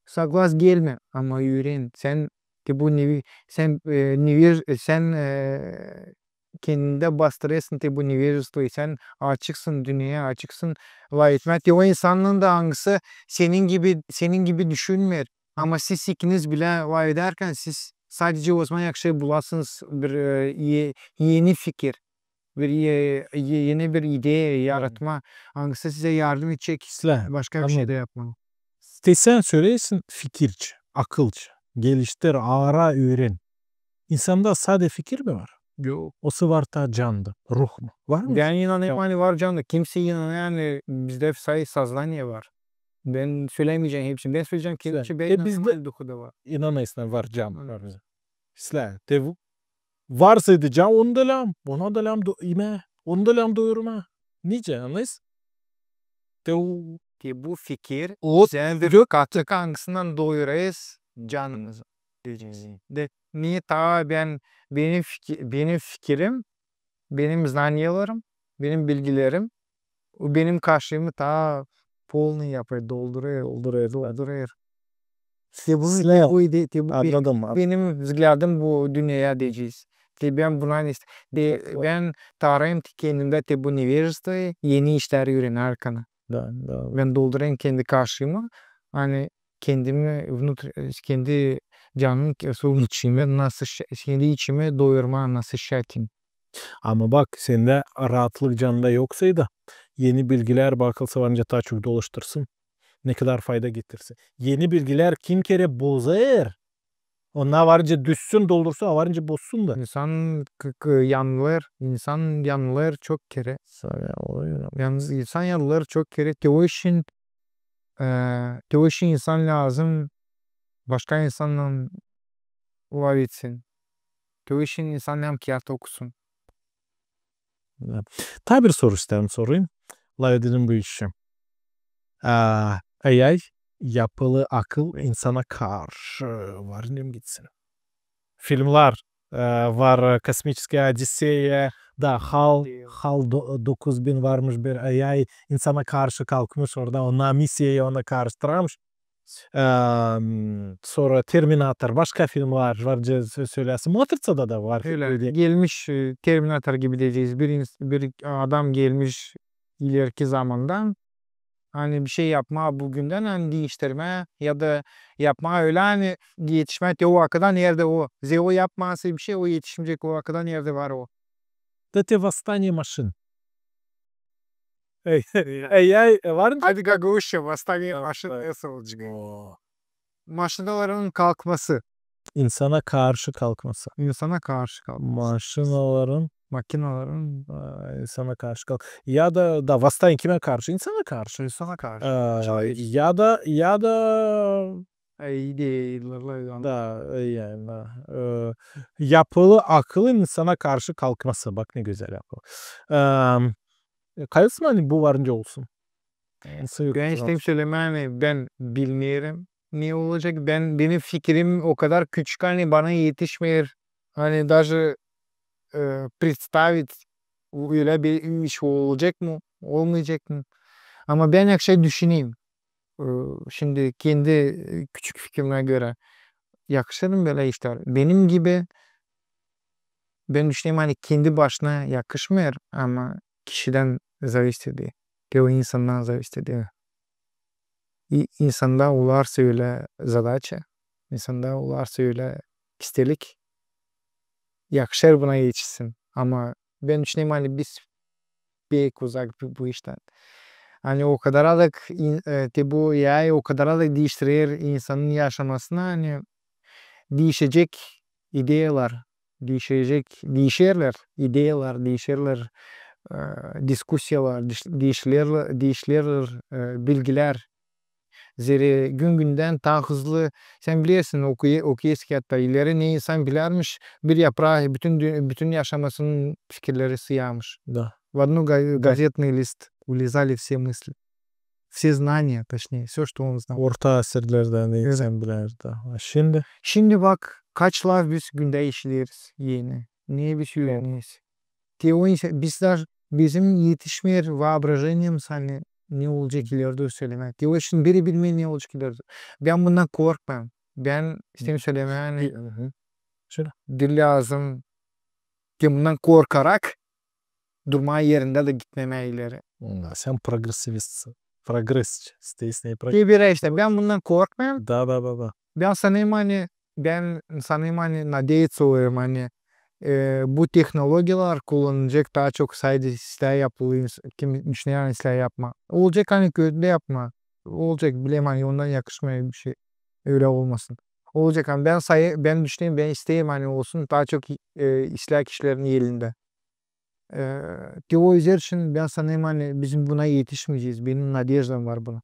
Saglas gelmä, ama üüren. Sän te bu неве-, sän, e, невеж-, e, sän, e, kendindä bastırêrsın te bu невежествоyu, sän açıksın dünneyä, açıksın lafetmää te o insannan da, angısı senin gibi, senin gibi düşünmeer. Ama siz ikiniz bilä lafedärkän, siz sadece ozaman yakışêr bulasınız bir, e, e-, eni fikir, bir, e, e-, eni bir ideya yaratmaa, angısı sizä yardım edecek başka bir şey dä yapmaa. Te sän söleersin fikirci, akılcı, geliştir, aara, üüren. İnsanda sade fikir mi var? Yok. Osa var taa candı, ruh mu? Var mı? Bän inanêrım, ani var candı. Kimsey inanêr, ani bizdä say сознание var. Bän sölemeyecäm hepsini. Bän söleyecäm kendi için. Bän inanêrım, duhuda var. İnanêrsın, var can. Var bizim. İslää, te bu. Varsaydı can, onu da lääzım. Ona da lääzım do-, imää. Onu da lääzım doyurmaa. Nicä, annarsın? Te o, te bu fikir, o, sän bir katı, angısından doyurêrsın canımızı. Deyecez. De, ne taa bän, benim fiki-, benim fikirim, benim znaniyelarım, benim bilgilerim, o benim kaşıımı taa polnıy yapêr, doldurêr, doldurêr, doldurêr. Te bu, te bu ide-, te bu be-, annadım, annadım. Benim vzglâdım bu dünneyä deyecez. Te bän buna ne ist-, de, bän taarêêrım te kendimdä te bu nevežestvo, eni işleri üürenärkän. Da, da. Bän doldurêrım kendi kaşıımı, ani kendimi внутр-, kendi canımı, ke-, suyumu içimi, nasış-, kendi içimi doyurmaa, nasışatim. Ama bak, sendä raatlık canda yoksaydı, eni bilgilär bakılsa varınca taa çok dolaştırsın. Ne kadar fayda getirsin. Eni bilgilär kim kerä bozêr, onnar varınca düssün, doldursun, a varınca bozsun da. İnsan k-, k-, yanılêr, insan yanılêr çok kerä. Yalnız insan yanılêr çok kerä. Te o için, e, te o için insan lääzım başka insannan lafetsin. Te o için insan lääzım kiyat okusun. Taa bir soru isteerim sorayım. Lafedelim bu işi. Aa, A I, yapılı akıl insana karşı var, ne gitsin. Filmlär, e, var, e, Космическая Одиссея, da HAL, HAL do-, dokuz bin varmış bir A I, insana karşı kalkmış orada, ona misiya, ona karıştırmış. Eee, sora Terminator, başka filmlär var, sö-, söläsin. Matritsada da var. Ölä gelmiş, e, Terminator gibi deyecez. Bir ins-, bir adam gelmiş ileriki zamandan. Ani bir şey yapmaa büündän, ani diiştirmää ya da yapmaa ölä, ani etişmää te o vakıda, neredä o. Zerä o yapmasa bir şey, o etişmeyecek o vakıda, neredä var o. Da te восстание машин. Ey, ey, ey, var mı? Hadi, Gagauzça, восстание машин nasıl olacek? Maşinaların kalkması. İnsana karşı kalkması. İnsana karşı kalkması. Maşinaların. Makinaların. Aa, insana karşı kalk-, ya da, da восстание kimä karşı? İnsana karşı. İnsana karşı. Aa, ya da, ya da Ey, ideyalarla. Da, e, yani, da, e, yapılı akılın insana karşı kalkması. Bak ne gözäl yapılı. Eee, e, kayılsın, ani bu varınca olsun. E, bän isteerim sölemää, ani bän bilmeerim ne olacek. Bän, benim fikirim o kadar küçük, ani bana etişmeer. Ani даже, e, представить, ölä bir iş olacek mı, olmayacek mı? Ama bän yakışa düşünerim. E, şindi kendi, e, küçük fikirimä görä yakışêr mı bölä işlär? Benim gibi, bän düşünerim, ani kendi başına yakışmêêr, ama kişidän зависит eder. Te o insandan зависит eder. İ-, insanda olarsa ölä задача, insanda olarsa ölä istelik, yakışêr buna etişsin. Ama bän düşünerim, ani biz pek uzak bu, bu iştän. Ani o kadar da k-, in-, e, te bu AI o kadar da diiştirer insanın yaşamasını, ani diişecek ideyalar, diişecek, diişerlär ideyalar, diişerlär, e, diskusiyalar, diiş-, diişlerlär, diişlerlär, e, bilgilär. Zerä gün-gündän taa hızlı, sän bilersin, okuy-, okuyêrsın ki, hatta ileri ne insan bilärmiş, bir yapraa bütün dü-, bütün yaşamasının fikirleri sıyarmış. Да. В одну га-, газетный лист улезали все мысли. Все знания, точнее, всё, что он знал. Orta asirlerdän ne insan bilärdi. A şindi? Şindi bak, kaç laf biz gündä işideriz eni. Ne biz üüreneriz. Te o insan, biz даже, bizim etişmeer воображениемиз, ani ne olacek ileridä sölemää. Te o için biri bilmeer, ne olacek ileridä. Bän bundan korkmêêrım. Bän isteerim sölemää, ani diil lääzım te bundan korkarak durmaa erindä da gitmemää ileri. Sän progressivistsin. Progressçi. Isteersin progress. Te bir işte, bän bundan korkmêêrım. Да, да, да, да. Bän sanêrım, ani bän sanêrım, ani надеяться olêrım, ani, e, bu tehnologiyalar kullanılacek taa çok, saydı islää yapılı, ins-, kim düşüner, ani islää yapmaa. Olacek, ani kötü dä yapmaa. Olacek, bilerim, ani ondan yakışmêêr bir şey. Ölä olmasın. Olacek, ani bän say-, bän düşünerim, bän isteerim, ani olsun taa çok, e, islää kişilerin elindä. E, te o üzerçin bän sanêrım, ani biz buna etişmeyecez. Benim надеждам var buna.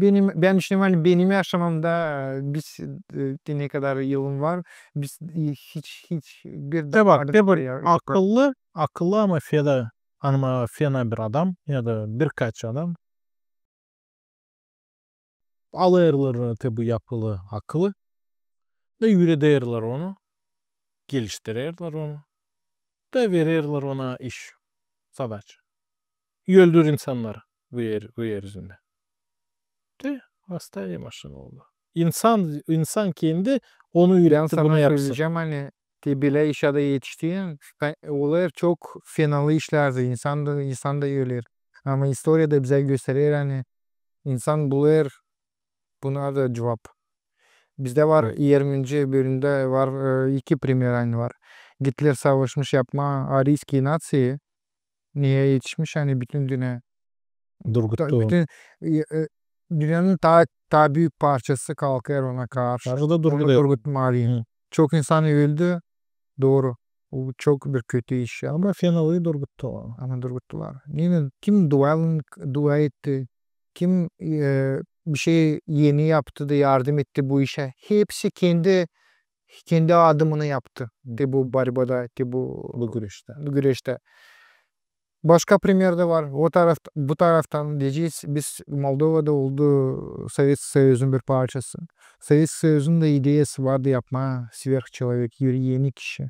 Benim, bän düşünerim, ani benim yaşamamda, e, biz, e, te ne kadar yılım var, biz, e, hiç, hiç bir... Te bak, te bir akıllı, akıllı, ama fena, ama fena bir adam ya da birkaç adam alêrlar te bu yapılı akılı da üüredärlär onu, geliştirärlär onu da verärlär ona iş, zadaça. Öldür insannarı bu er, bu er üzündä. Te, hastaya maşın oldu. İnsan, insan kendi onu üüretti, bunu yapsın. Bän sana söleyecäm, ani te bölä işä dä etiştin, olêr çok fenalı işlär dä, insan da, insan da öler. Ama istoriyada bizä gösterer, ani insan bulêr buna da cuvap. Bizdä var, evet, irminci bölümdä var, e, iki primer ani var. Gitler savaşmış yapmaa ariyskiy naţiyayı, neyä etişmiş, ani bütün dünnä durguttu. Bütün, e, e, dünnenin taa, taa büük parçası kalkêr ona karşı. Karşı da durguttu. Onu durgutmaa deyni. Hı. Çok insan öldü, dooru. Bu çok bir kötü iş. Ama fenalıı durguttular. Ama durguttular. Neynedi? Kim dua, dua etti, kim, e, bir şey eni yaptı da yardım etti bu işä. Hepsi kendi, kendi adımını yaptı. Te bu borbada, te bu, bu güreştä. Bu güreştä. Başka primer dä var. O tarafta, bu taraftan deyecez, biz Moldovada oldu Sovetskiy Soyuzun bir parçası. Sovetskiy Soyuzun da ideyası vardı yapmaa sverhçelovek, eni kişi.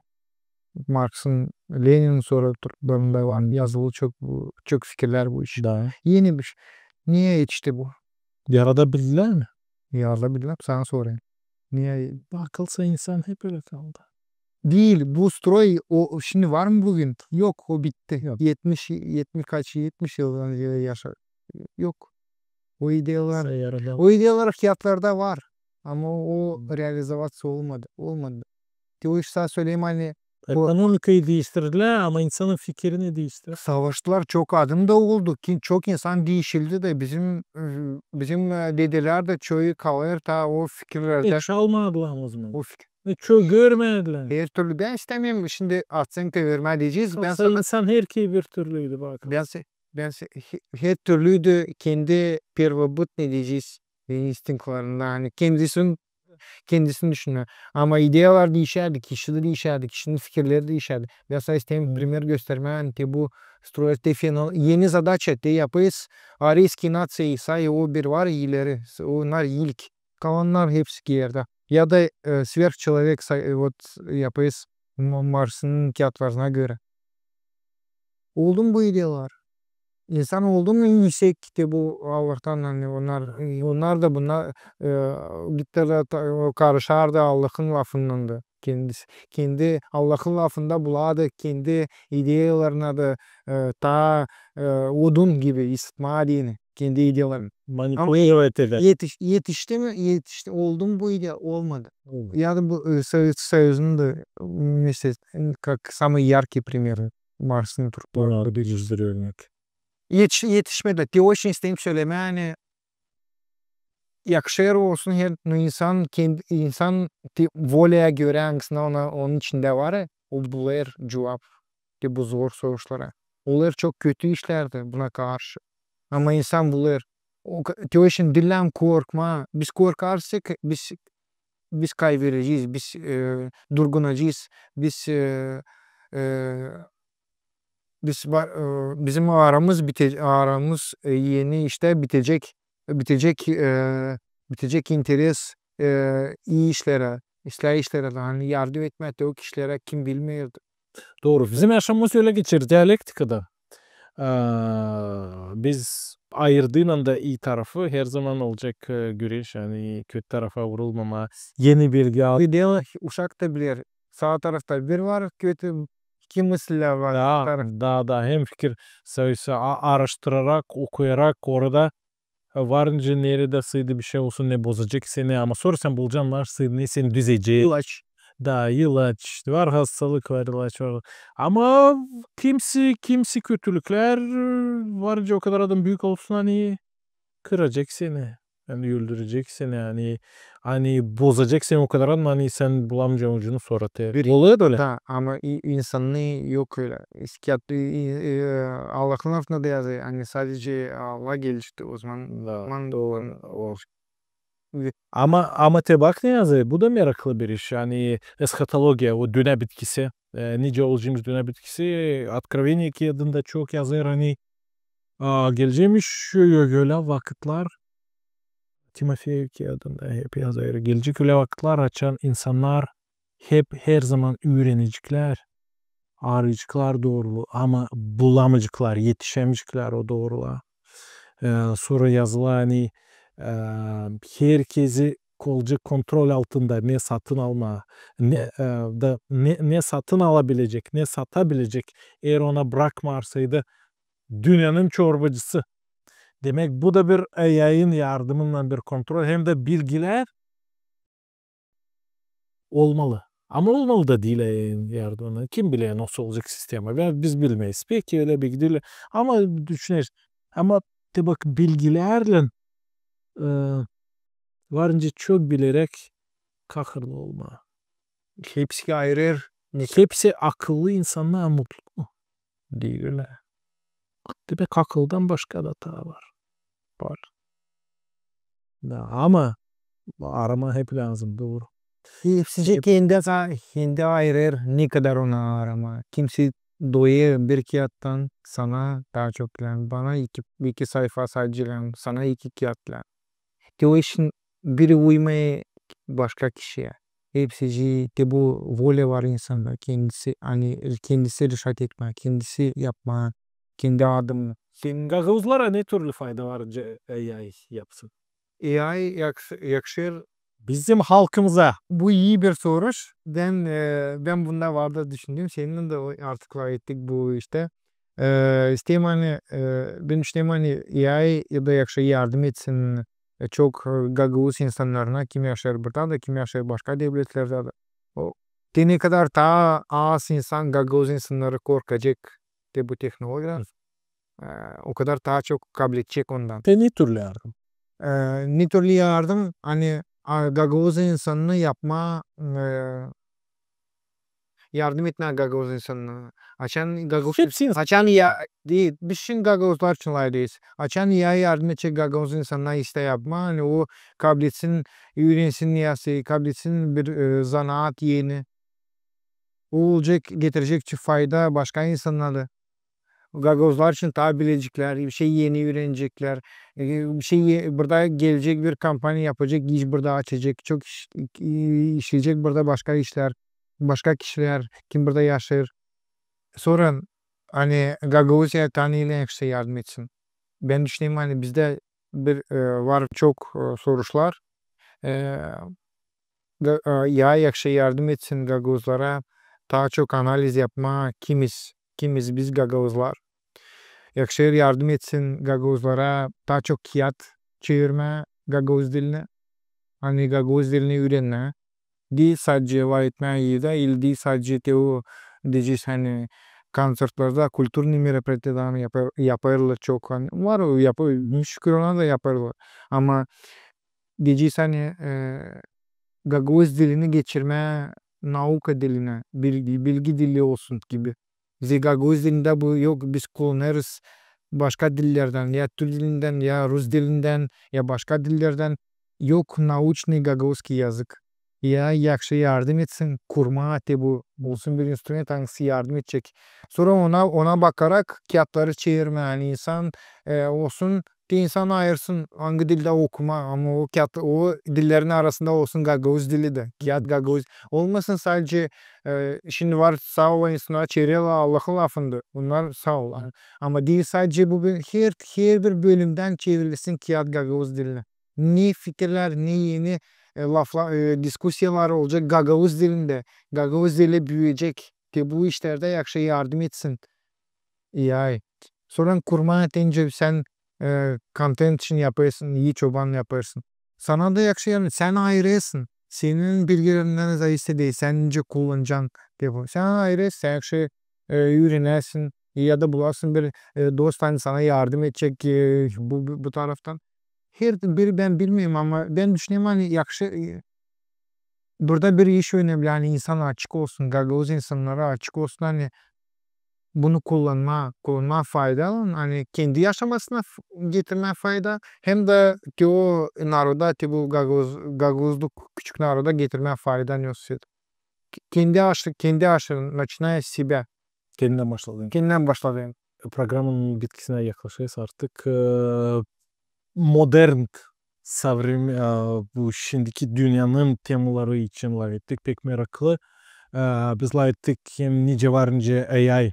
Marksın, Leninin sora turlarında var yazılı çok, çok fikirlär bu iş. Da. Eni bir iş. Neyä etişti bu? Yaradabildilär mi? Yaradabildilär, sana sorayım. Neyä? Bakılsa, insan hep ölä kaldı. Diil, bu stroy, o, o şindi var mı büün? Yok, o bitti. Yok. Etmiş, etmiş kaç, etmiş yıldan beri yaşa-, yok. O ideyalar, o ideyalar kiyatlarda var. Ama o realizaţiya olmadı, olmadı. Te o iş sana söleyim, ani ekonomikayı diiştirdilär, ama insanın fikirini diiştirdilär. Savaştılar, çok adım da oldu. Ki çok insan diişildi dä bizim, e, bizim, e, dedelär dä çoyu kalêr taa o fikirlerdä. E, çalmadılar o zaman. O fikir. E, çoyu görmedilär. Hertürlü bän istämeerim şindi oţenka vermää deyecez. Bän sana, insan herkezi bir türlüydü, bak. Bän se-, bän se-, he-, hertürlüydü kendi первобытный deyecez, e, instinktlarında, ani kendisini, kendisini düşünmää. Ama ideyalar diişärdi, kişi dä diişärdi, kişinin fikirleri diişärdi. Bän sana isteerim primer göstermää, ani te bu stroyt, te fena, eni zadaça, te yapêz ariyskiy naţiyayı, sa o bir var ileri, onnar ilk. Kalannar hepsi geerdä. Ya da, e, sverhçelovek, sa-, e, vot, yapêz Ma-, Marsın kiyatlarına görä. Oldu mu bu ideyalar? İnsan oldu mu üüsek te bu Allahtan, ani onnar, e, onnar da bunnar, e, gittiler ta-, o karışardı Allahın lafınnan da. Kendisi, kendi Allahın lafında buladı, kendi ideyalarına da, e, taa, e, odun gibi isıtmaa deyni. Kendi ideyalarını. Manipulirovati eder. Yetiş-, etişti mi? Etişti. Oldu mu bu ideya? Olmadı. Olmadı. Ya da bu, e, Sovetskiy Soyuzun da, mesela, как самый яркий пример, Marsın turları. Buna düzdür örnek. Etiş-, etişmedi. Te o için isteerim sölemää, ani yakışêr olsun her, no, insan kendi, insan te, volyaya görä, angısını ona, onun içindä var, e, o bulêr cuvap te bu zor soruşlara. Olêr çok kötü işlär dä buna karşı. Ama insan bulêr. O ka-, te o için diil lääzım korkmaa. Biz korkarsak, biz, biz kayberecez, biz, e, durgunacez, biz, e, e, biz ba-, e, bizim aramız bite-, aramız, e, eni iştä bitecek, bitecek, e, bitecek interes, e, ii işlerä, islää işlerä, ani yardım etmää te o kişilerä, kim bilmeerdi. Dooru. Bizim yaşamamız ölä geçer, dialektikada. Aa, biz ayırdıynan da ii tarafı, herzaman olacek, e, güreş, ani kötü tarafa vurulmamaa, eni bilgi al. Bir dä uşak da biler, saa tarafta bir var kötü, iki mısıllär var. Da, da, da, hem fikir sayısı a-, aaraştırarak, okuyarak, orada varınca neredä sıydı bir şey olsun, ne bozacek seni, ama sora sän bulacan var sıydı, ne seni düzecek. İlaç. Da, ilaç, var hastalık, var ilaç, var. Ama kimsi, kimsi kötülüklär varınca o kadar adam büük olsun, ani kıracek seni. Yani öldürecek seni, yani, ani bozacek seni o kadar, ani sän bulamayacan ucunu sora te. Olêr ölä. Da, ama insanı yok ölä. İskiyat, Allahın lafında da yazı, ani sadece Allah gelecekti o zaman. Da, o, o. Ama, ama te bak ne yazı, bu da meraklı bir iş. Yani eshatologiya, o dünnä bitkisi. E, nicä olacekmış dünnä bitkisi, Otkroveniya kiyadında çok yazêr, ani, a, gelecekmiş ölä vakıtlar, Timofey kiyadında hep yazêr, gelecek ölä vakıtlar, açan insannar hep, herzaman üüreneceklär, arayaceklar dooruluu, ama bulamayaceklar, etişämeyeceklär o doorulua. E, sora yazılı, ani, e, herkezi olacek kontrol altında, ne satın almaa, ne, e, da ne, ne satın alabilecek, ne satabilecek, eer ona brakmarsaydı dünnenin çorbacısı. Demäk, bu da bir AI:ın yardımınnan bir kontrol, hem dä bilgilär olmalı. Ama olmalı da diil AI:ın yardımınnan. Kim biler, nasıl olacek sistema? Biz bilmeeriz. Peki, ölä bilgi diil. Ama düşüneriz. Ama te bak, bilgilärlän, e, var nicä çok bileräk kahırlı olmaa. Hepsi ayırêr. Hepsi akıllı insannar mutlu diil ölä. Demäk, akıldan başka da taa var. Var. Da, ama aramaa hep lääzım, dooru. Hepsi kendi, kendi ayırêr, ne kadar ona aramaa. Kimisi doyêr bir kiyattan, sana taa çok lääzım. Bana iki, iki sayfa sadece lääzım, sana iki kiyat lääzım. Te o işin biri uymayêr başka kişiyä. Hepsi te bu volä var insanda, kendisi, ani kendisi решать etmää, kendisi yapmaa, kendi adımını. Senin gagauzlara ne türlü fayda var, AI yapsın? AI yak-, yakışêr bizim halkımıza. Bu ii bir soruş. Bän, e, bän bunda var da düşündüm. Seninnän dä artık lafettik bu iştä. E, isteerim, ani, e, bän düşünerim, ani AI da yakışêr yardım etsin, e, çok, e, gagauz insannarına, kim yaşêêr burada da, kim yaşêêr başka devletlerdä dä. O, te ne kadar taa az insan, gagauz insannarı korkacek te bu tehnologiyadan, e, o kadar taa çok kabledecek ondan. Te ne türlü yardım? E, ne türlü yardım? Ani, a, gagauz insanını yapmaa, e, yardım etmää gagauz insanına. Açan gagauz, hepsi insan, açan ya, diil, bütün gagauzlar için lafederiz. Açan AI yardım edecek gagauz insanına iştä yapmaa, ani o kabletsin, üürensin, neysä, kabletsin bir, e, zanaat eni. O olacek, getirecek fayda başka insannara. Gagauzlar için taa bileceklär, bir şey eni üüreneceklär. E, bir şey e-, burada gelecek bir kompaniya yapacek, iş burada açacek, çok iş, i-, işleyecek burada başka işlär, başka kişilär, kim burada yaşêêr. Sora, ani Gagauziyaya taa neylän yakışêr yardım etsin. Bän düşünerim, ani bizdä bir, e, var çok, e, soruşlar. E, ga-, e, ya yakışêr yardım etsin gagauzlara taa çok analiz yapmaa, kimiz, kimiz biz gagauzlar. Yakışêr yardım etsin gagauzlara taa çok kiyat çevirmää gagauz dilinä. Ani gagauz dilini üürenmää. Diil sadece lafetmää ya da diil sadece te o, deyecez, ani konţertlerdä, kulturnıy meropriyatiyada yapêr-, yapêrlar çok. Ani var o, yapêr, şükür ona da yapêrlar. Ama deyecez, ani, e, gagauz dilini geçirmää nauka dilinä, bilgi, bilgi dili olsun gibi. Bizä gagauz dilindä bu yok, biz kullanêrız başka dillerdän, ya türk dilindän, ya rus dilindän, ya başka dillerdän. Yok nauçnıy gagauzskiy yazık. Ya yakışêr yardım etsin kurmaa te bu, olsun bir instrument, angısı yardım edecek. Sora ona, ona bakarak kiyatları çevirmää, ani insan, e, olsun, te insan ayırsın, angı dildä okumaa, ama o kiyat, o dillerin arasında olsun gagauz dili dä, kiyat gagauz. Olmasın sadece, e, şindi var saa olun insannar çevirerlär Allahın lafında, bunnar saa olun. Ama diil sadece bu, bir, her, herbir bölümdän çevirilsin kiyat gagauz dilinä. Ne fikirlär, ne eni, e, lafla-, e, diskusiyalar olacek gagauz dilindä. Gagauz dili büüyecek. Te bu işlerdä yakışêr yardım etsin AI. Sora kurmaa te nicä sän, e, kontent için yapêrsın, ii çoban yapêrsın. Sana da yakışêr yardım, sän ayırêrsın. Senin bilgilerindän zavisä deyil, sän nicä kullanacan te bu. Sän ayırêrsın, sän yakışêr, e, üürenärsin ya da bularsın bir, e, dost, ani sana yardım edecek, e, bu, bu, bu taraftan. herbiri, bän bilmeerim, ama bän düşünerim, ani yahşı, e, burada bir iş önemli, ani insan açık olsun, gagauz insannarı açık olsun, ani bunu kullanmaa, kullanmaa faydalan, ani kendi yaşamasına f-, getirmää fayda, hem dä te o naroda, te bu gagauz, gagauzluk küçük naroda getirmää fayda, ne olsun. K-, kendi aşı, kendi aşı, начиная с себя. Kendindän başladın. Kendindän başladın. Programanın bitkisinä yaklaşêrız artık. E, modern, savremen, e, bu şindiki dünnenin temaları için lafettik, pek meraklı. E, biz lafettik hem nicä var nicä A I,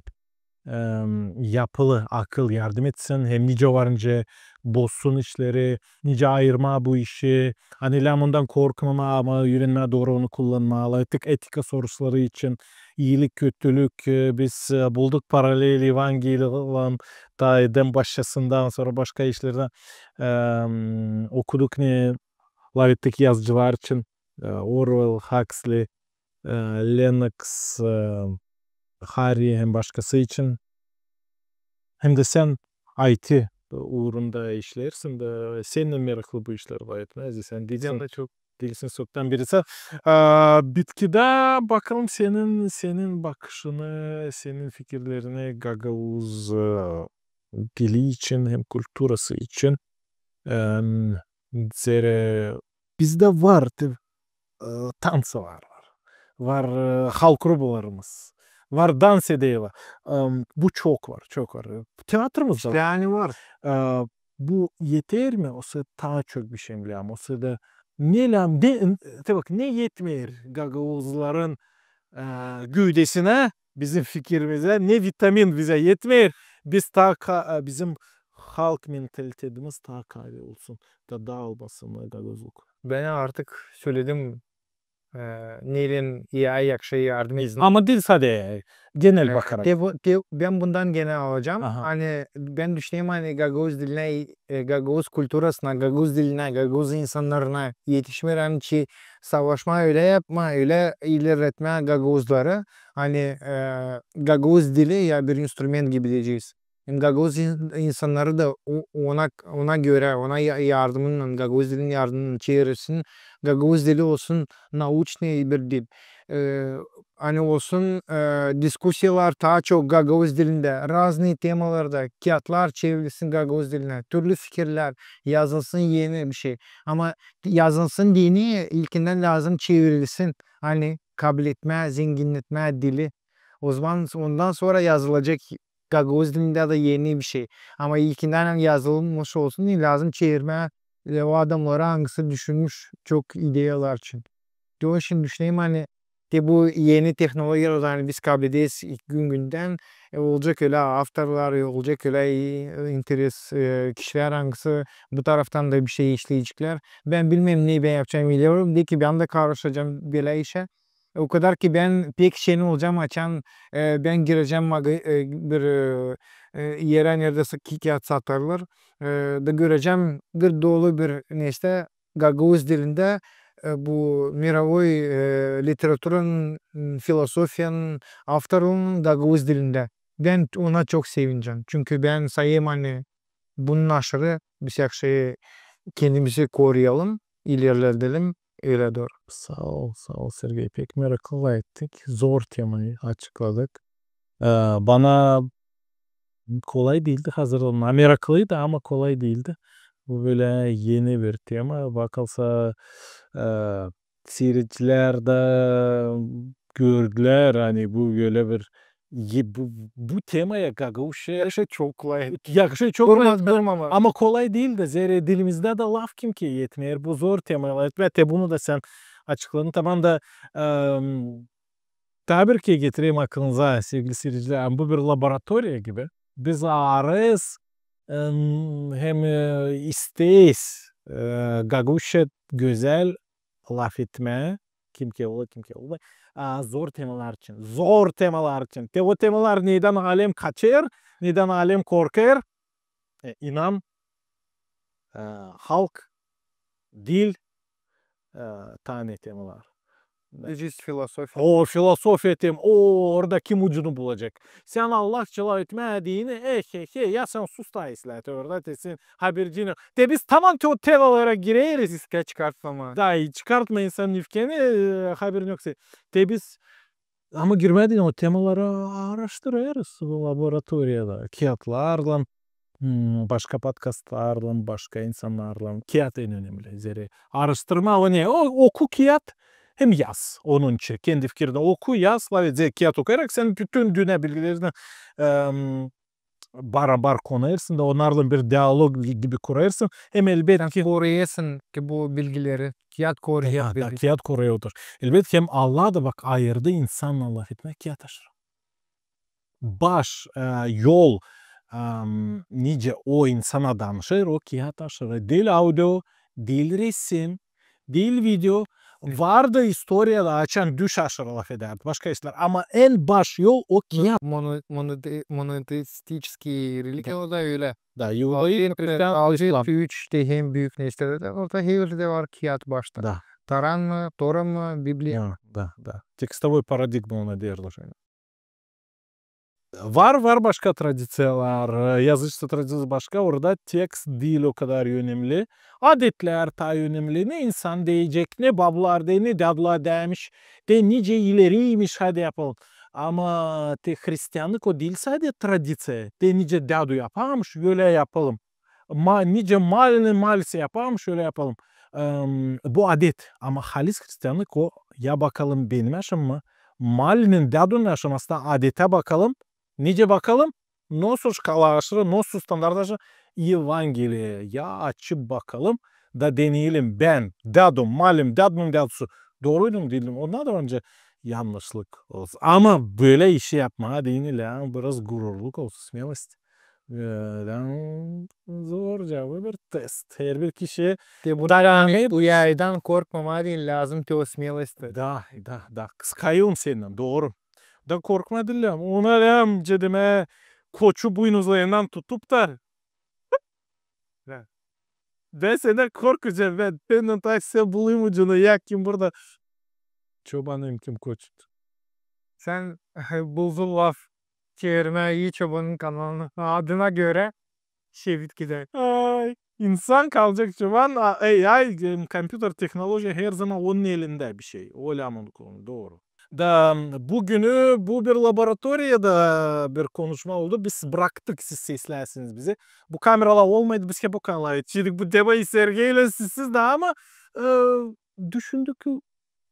em, yapılı akıl yardım etsin, hem nicä var nicä bozsun işleri, nicä ayırmaa bu işi, ani lääm ondan korkmamaa, ama üürenmää dooru onu kullanmaa. Lafettik etika sorusları için, iilik, kötülük, e, biz, e, bulduk paralel Evangeliyadan, taa Edän başçasından, sora başka işlerdän, em, okuduk, ne lafettik yazıcılar için, e, Orwell, Huxley, e, Lennox, e, Harari hem başkası için. Hem dä sän I T uurunda işleersin dä, sän dä meraklı bu işleri lafetmää, sän diilsin, diilsin soktan birisi. Aa, bitkidä bakalım senin, senin bakışını, senin fikirlerini gagauz, e, dili için hem kulturası için. Em, zerä bizdä var te-, e, tanţılar var. Var, e, halk grubalarımız. Var dans ederlär. Em, bu çok var, çok var. Teatrımız da var. İşlär ani var. E, bu eter mi? Osa taa çok bişey lääm. Osa da ne lääm, ne, te bak, ne etmeer gagauzların, e, güüdesinä, bizim fikirimizä, ne vitamin bizä etmeer. Biz taa ka-, e, bizim halk mentalitetimiz taa kaavi olsun, taa daalmasın gagauzluk. Bän artık söledim, e, neylän A I yahşı yardım etsin. Ama diil sade, genel bakarak. Te bu, te, bän bundan genel alacam. Aha. Ani bän düşünerim, ani gagauz dilinä, e, gagauz kulturasına, gagauz dilinä, gagauz insannarına etişmeer, ani savaşmaa, ölä yapmaa, ölä ilerletmää gagauzları, ani, e, gagauz dili ya bir instrument gibi deyecez. Hem gagauz in-, insannarı da o-, ona, ona görä, ona ya-, yardımınnan, gagauz dilinin yardımınnan çevirsin, gagauz dili olsun nauçnıy bir dil. E, ani olsun, e, diskusiyalar taa çok gagauz dilindä, raznıy temalarda, kiyatlar çevirilsin gagauz dilinä, türlü fikirlär, yazılsın eni bişey. Ama yazılsın deyni ilkindän lääzım çevirilsin, ani kabletmää, zenginnetmää dili. Ozaman ondan sora yazılacek gagauz dilindä dä eni bişey. Ama ilkindän yazılmış olsun deyni lääzım çevirmää, e, o adamnarı, angısı düşünmüş çok ideyalar için. Te onun için düşünerim, ani te bu eni tehnologiyalar, ani biz kablederiz gün-gündän, e, olacek ölä avtorlar, e, olacek ölä, e, interes, e, kişilär, angısı bu taraftan da bişey işleyeceklär. Bän bilmeerim, ne bän yapacam, bilmeerim. Belki bän dä karışacam bölä işä. O kadar ki bän pek şen olacam, açan, e, bän girecäm maga-, e, bir, e, e, erä, neredä sa-, ki-, kiyat satarlar. E, da görecäm bir dolu bir neştä gagauz dilindä, e, bu mirovoy, e, literaturanın, m, filosofiyanın avtorunun gagauz dilindä. Bän ona çok sevinecäm. Çünkü bän sayêrım, ani bunun aşırı biz yahşı kendimizi koruyalım, ilerledelim ölä dooru. Saa ol, saa ol, Sergey. Pek meraklı ettik. Zor temayı açıkladık. E, bana kolay diildi hazırlanmaa. Meraklıydı, ama kolay diildi. Bu bölä eni bir tema. Bakılsa, e, siiredicilär dä gördülär, ani bu bölä bir, e, bu, bu temaya gagauzça. Yahşı çok kolay. Yahşı çok kolay. Durmaz, durmaz. Ama kolay diil dä, zerä dilimizdä dä laf kimki etmeer. Bu zor tema lafetmää. Te bunu da sän açıkladın. Tamam da, em, taa bir kerä getireyim akılınıza, sevgili siiredicilär, ani bu bir laboratoriya gibi. Biz aarêêrız, em, hem, e, isteeriz, e, gagauzça gözäl lafetmää, kimki olêr, kimki olêr, a, zor temalar için, zor temalar için. Te o temalar, nedän alem kaçêr, nedän alem korkêr, e, inan, e, halk, dil, e, taa ne temalar. Deyecez filosofiya. O filosofiya tem, o orada kim ucunu bulacek? Sän Allahçı lafetmää deyni, eh, eh, eh, ya sän sus da islää, te orada te senin habercin yok. Te biz tamam te o temalara gireriz. Riskä çıkartmamaa. Da, çıkartma insanın öfkeni, e, haberin yok. Te biz ama girmää deyni o temalara aaraştırêrız bu laboratoriyada. Kiyatlarlan, hmm, başka podkastlarlan, başka insannarlan. Kiyat en önemli. Zerä aaraştırma o ne? O, oku kiyat, hem yaz. Onun için kendi fikirindä oku, yaz, lafet. Zerä kiyat okuyarak sän bütün dünnä bilgilerini, em, barabar konêrsın da onnarlan bir dialog gibi kurêrsın. Hem elbet ki koruyêrsın ki bu bilgileri. Kiyat koruyor. Ya, da kiyat koruyor. Elbet hem Allah da bak ayırdı insannan lafetmää kiyat aşırı. Baş, e, yol, em, nicä o insana danışêr, o kiyat aşırı. Diil audio, diil resim, diil video. Var da istoriyada açan düş aşırı lafedärdi, başka işlär. Ama en baş yol o kiyat. Mono-, mono-, monoteistический religiya o da ölä. Da, iudaizm, hristian, İslam. Üç de hem büük neşirlerdä, orada hepsindä var kiyat başta. Da. Taran mı, Tora mı, Bibliya. Ya, da, da. Tekstovoy paradigma ona deerlär. Var, var başka tradiţiyalar, e, yazıcı tradiţiyası başka, orada tekst diil o kadar önemli. Adetlär taa önemli. Ne insan deyecek, ne bablar dey, ne dädular deymiş, de nicä ileriymiş, hadi yapalım. Ama te hristianlık o diil sade tradiţiya, de nicä dädu yaparmış, ölä yapalım. Ma-, nicä Malinin Malisi yaparmış, ölä yapalım. Em, bu adet. Ama halis hristianlık o, ya bakalım benim yaşamıma, Malinin, dädunun yaşamasına, adetä bakalım. Nicä bakalım? Nosu şkala aşırı, nosu standart aşırı? Evangeliya ya açıp bakalım da deneyelim. Bän, dädum, Malin, dädunun dädusu. Dooruydum, diildim. Onnar da bence yannışlık olsun. Ama bölä işi yapmaa deyni lääzım biraz gururluk olsun, smelost. Ölä zorca bir test. Herbir kişi... Te bu, bu yaydan korkmamaa deyni lääzım te o smelost. Da, da, da. Kıskayım sendän, dooru. Da korkma diil. Ona lääzım, dedim, e, koçu buynuzlarından tutup da. Bän sendän korkacam, bän sendän taa sän bulayım ucunu, ya kim burada. Çoban hem kim koç. Sän buldun laf çevirmää İi Çobanın kanalına. Adına görä çevirip gidä. Ay, insan kalacek çoban, a, ay, ay, em, kompüter tehnolojiya herzaman onun elindä bir şey. Ölä mümkün, dooru. Da bu günü bu bir laboratoriyada bir konuşma oldu. Biz braktık, siz seslääsiniz bizi. Bu kameralar olmaydı, biz hep o kanala etişirdik. Bu demayı Sergeylän siz, siz dä ama, e, düşündük ki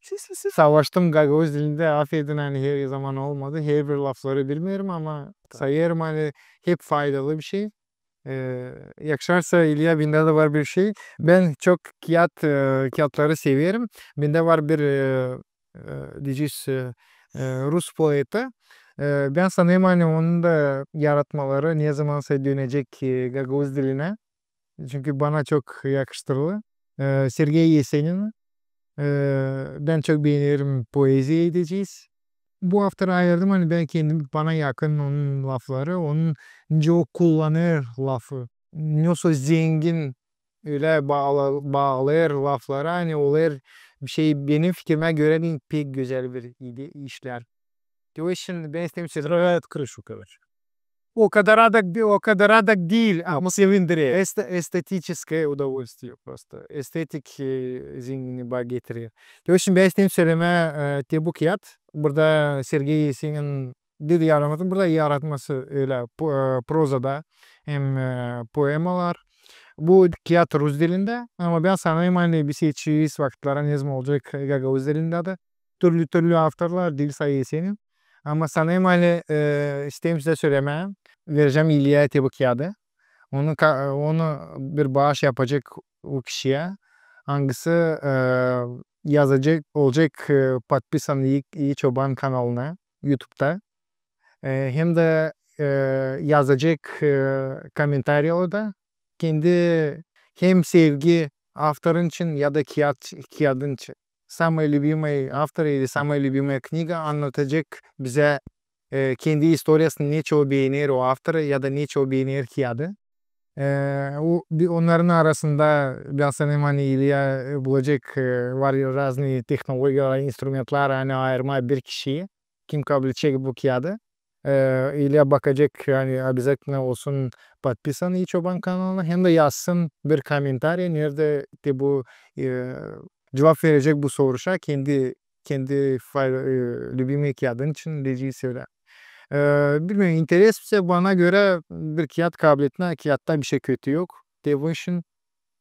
siz, siz, siz. Savaştım gagauz dilindä, afedin, ani herzaman olmadı. Herbir lafları bilmeerim, ama sayêrım, ani hep faydalı bir şey. E, yakışarsa, İlya, bendä dä var bir şey. Bän çok kiyat, e, kiyatları severim. Bendä var bir, e, e, deyecez, e, e, rus poeti. E, bän sanêrım, ani onun da yaratmaları nezamansa dönecek, e, gagauz dilinä. Çünkü bana çok yakıştırılı. E, Sergey Yesenin. E, bän çok beenerim poeziya deyecez. Bu avtora ayırdım, ani bän kendim, bana yakın onun lafları, onun nicä o kullanêr lafı, nasıl zengin, ölä baala-, baalêêr lafları, ani olêr bir şey, benim fikirimä görä, pek gözäl bir ide-, işlär. Te o için bän isteerim sölä-... Открывает крышу, короче. O kadar da, o kadar da diil, ama sevindirer. Эсте-, эстетическое удовольствие просто. Estetik, e, zenginlii bana getirer. Te o için bän isteerim sölemää, e, te bu kiyat. Burada Sergey Yesenin bir yaratması, burada yaratması ölä po-, e, prozada hem, e, poemalar. Bu kiyat rus dilindä, ama bän sanêrım, ani biz etişecez vakıtlara, nezaman olacek gagauz dilindä dä. Türlü-türlü avtorlar, diil sade Yesenin. Ama sanêrım, ani, e, isteerim sizä sölemää, verecäm İlyayä te bu kiyadı. Onu ka-, onu bir baaş yapacek o kişiyä, angısı, e, yazacek, olacek, e, подписан İi, İi Çoban kanalına YouTube'da. E, hem dä, e, yazacek, e, komentariyalarda kendi hem sevgi avtorun için ya da kiyat, kiyadın için. Самый любимый автор или самая любимая книга, annadacek bizä, e, kendi istoriyasını, neçin o beener o avtoru ya da neçin o beener kiyadı. E, o, bir, onnarın arasında bän sanêrım, ani İlya, e, bulacek, e, var raznıy tehnologiyalar, instrumentlar, ani ayırmaa bir kişiyi, kim kabledecek bu kiyadı. E, İlya bakacek, ani обязательно olsun подписан İi Çoban kanalına, hem dä yazsın bir komentariy, neredä te bu, e, cuvap verecek bu soruşa, kendi, kendi fay-, e, любимый kiyadın için, Lecii Sevlä. E, bilmeerim, interes ise, bana görä, bir kiyat kabletmää, kiyatta bişey kötü yok. Te bu için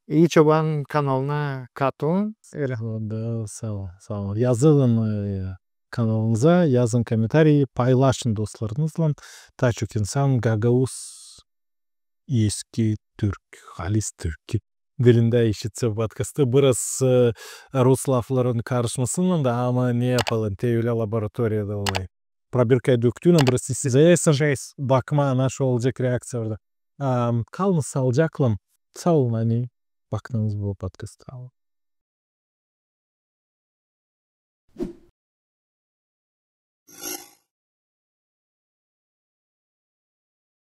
İi Çoban kanalına katılın. Ölä. Saa ol, saa ol. Yazılın, e, kanalımıza, yazın komentariy, paylaşın dostlarınızlan. Taa çok insan gagauz, eski türk, halis türk dilindä işitsä bu podkastı. Biraz, e, rus lafların karışmasınnan da, ama ne yapalım, te ölä laboratoriyada olêr. Probirkayı döktüynän biraz sizä, bakmaa, nasıl olacek reakţiya orada. Am, kalın saalıcaklan. Saa olun, ani baktınız bu podkastı.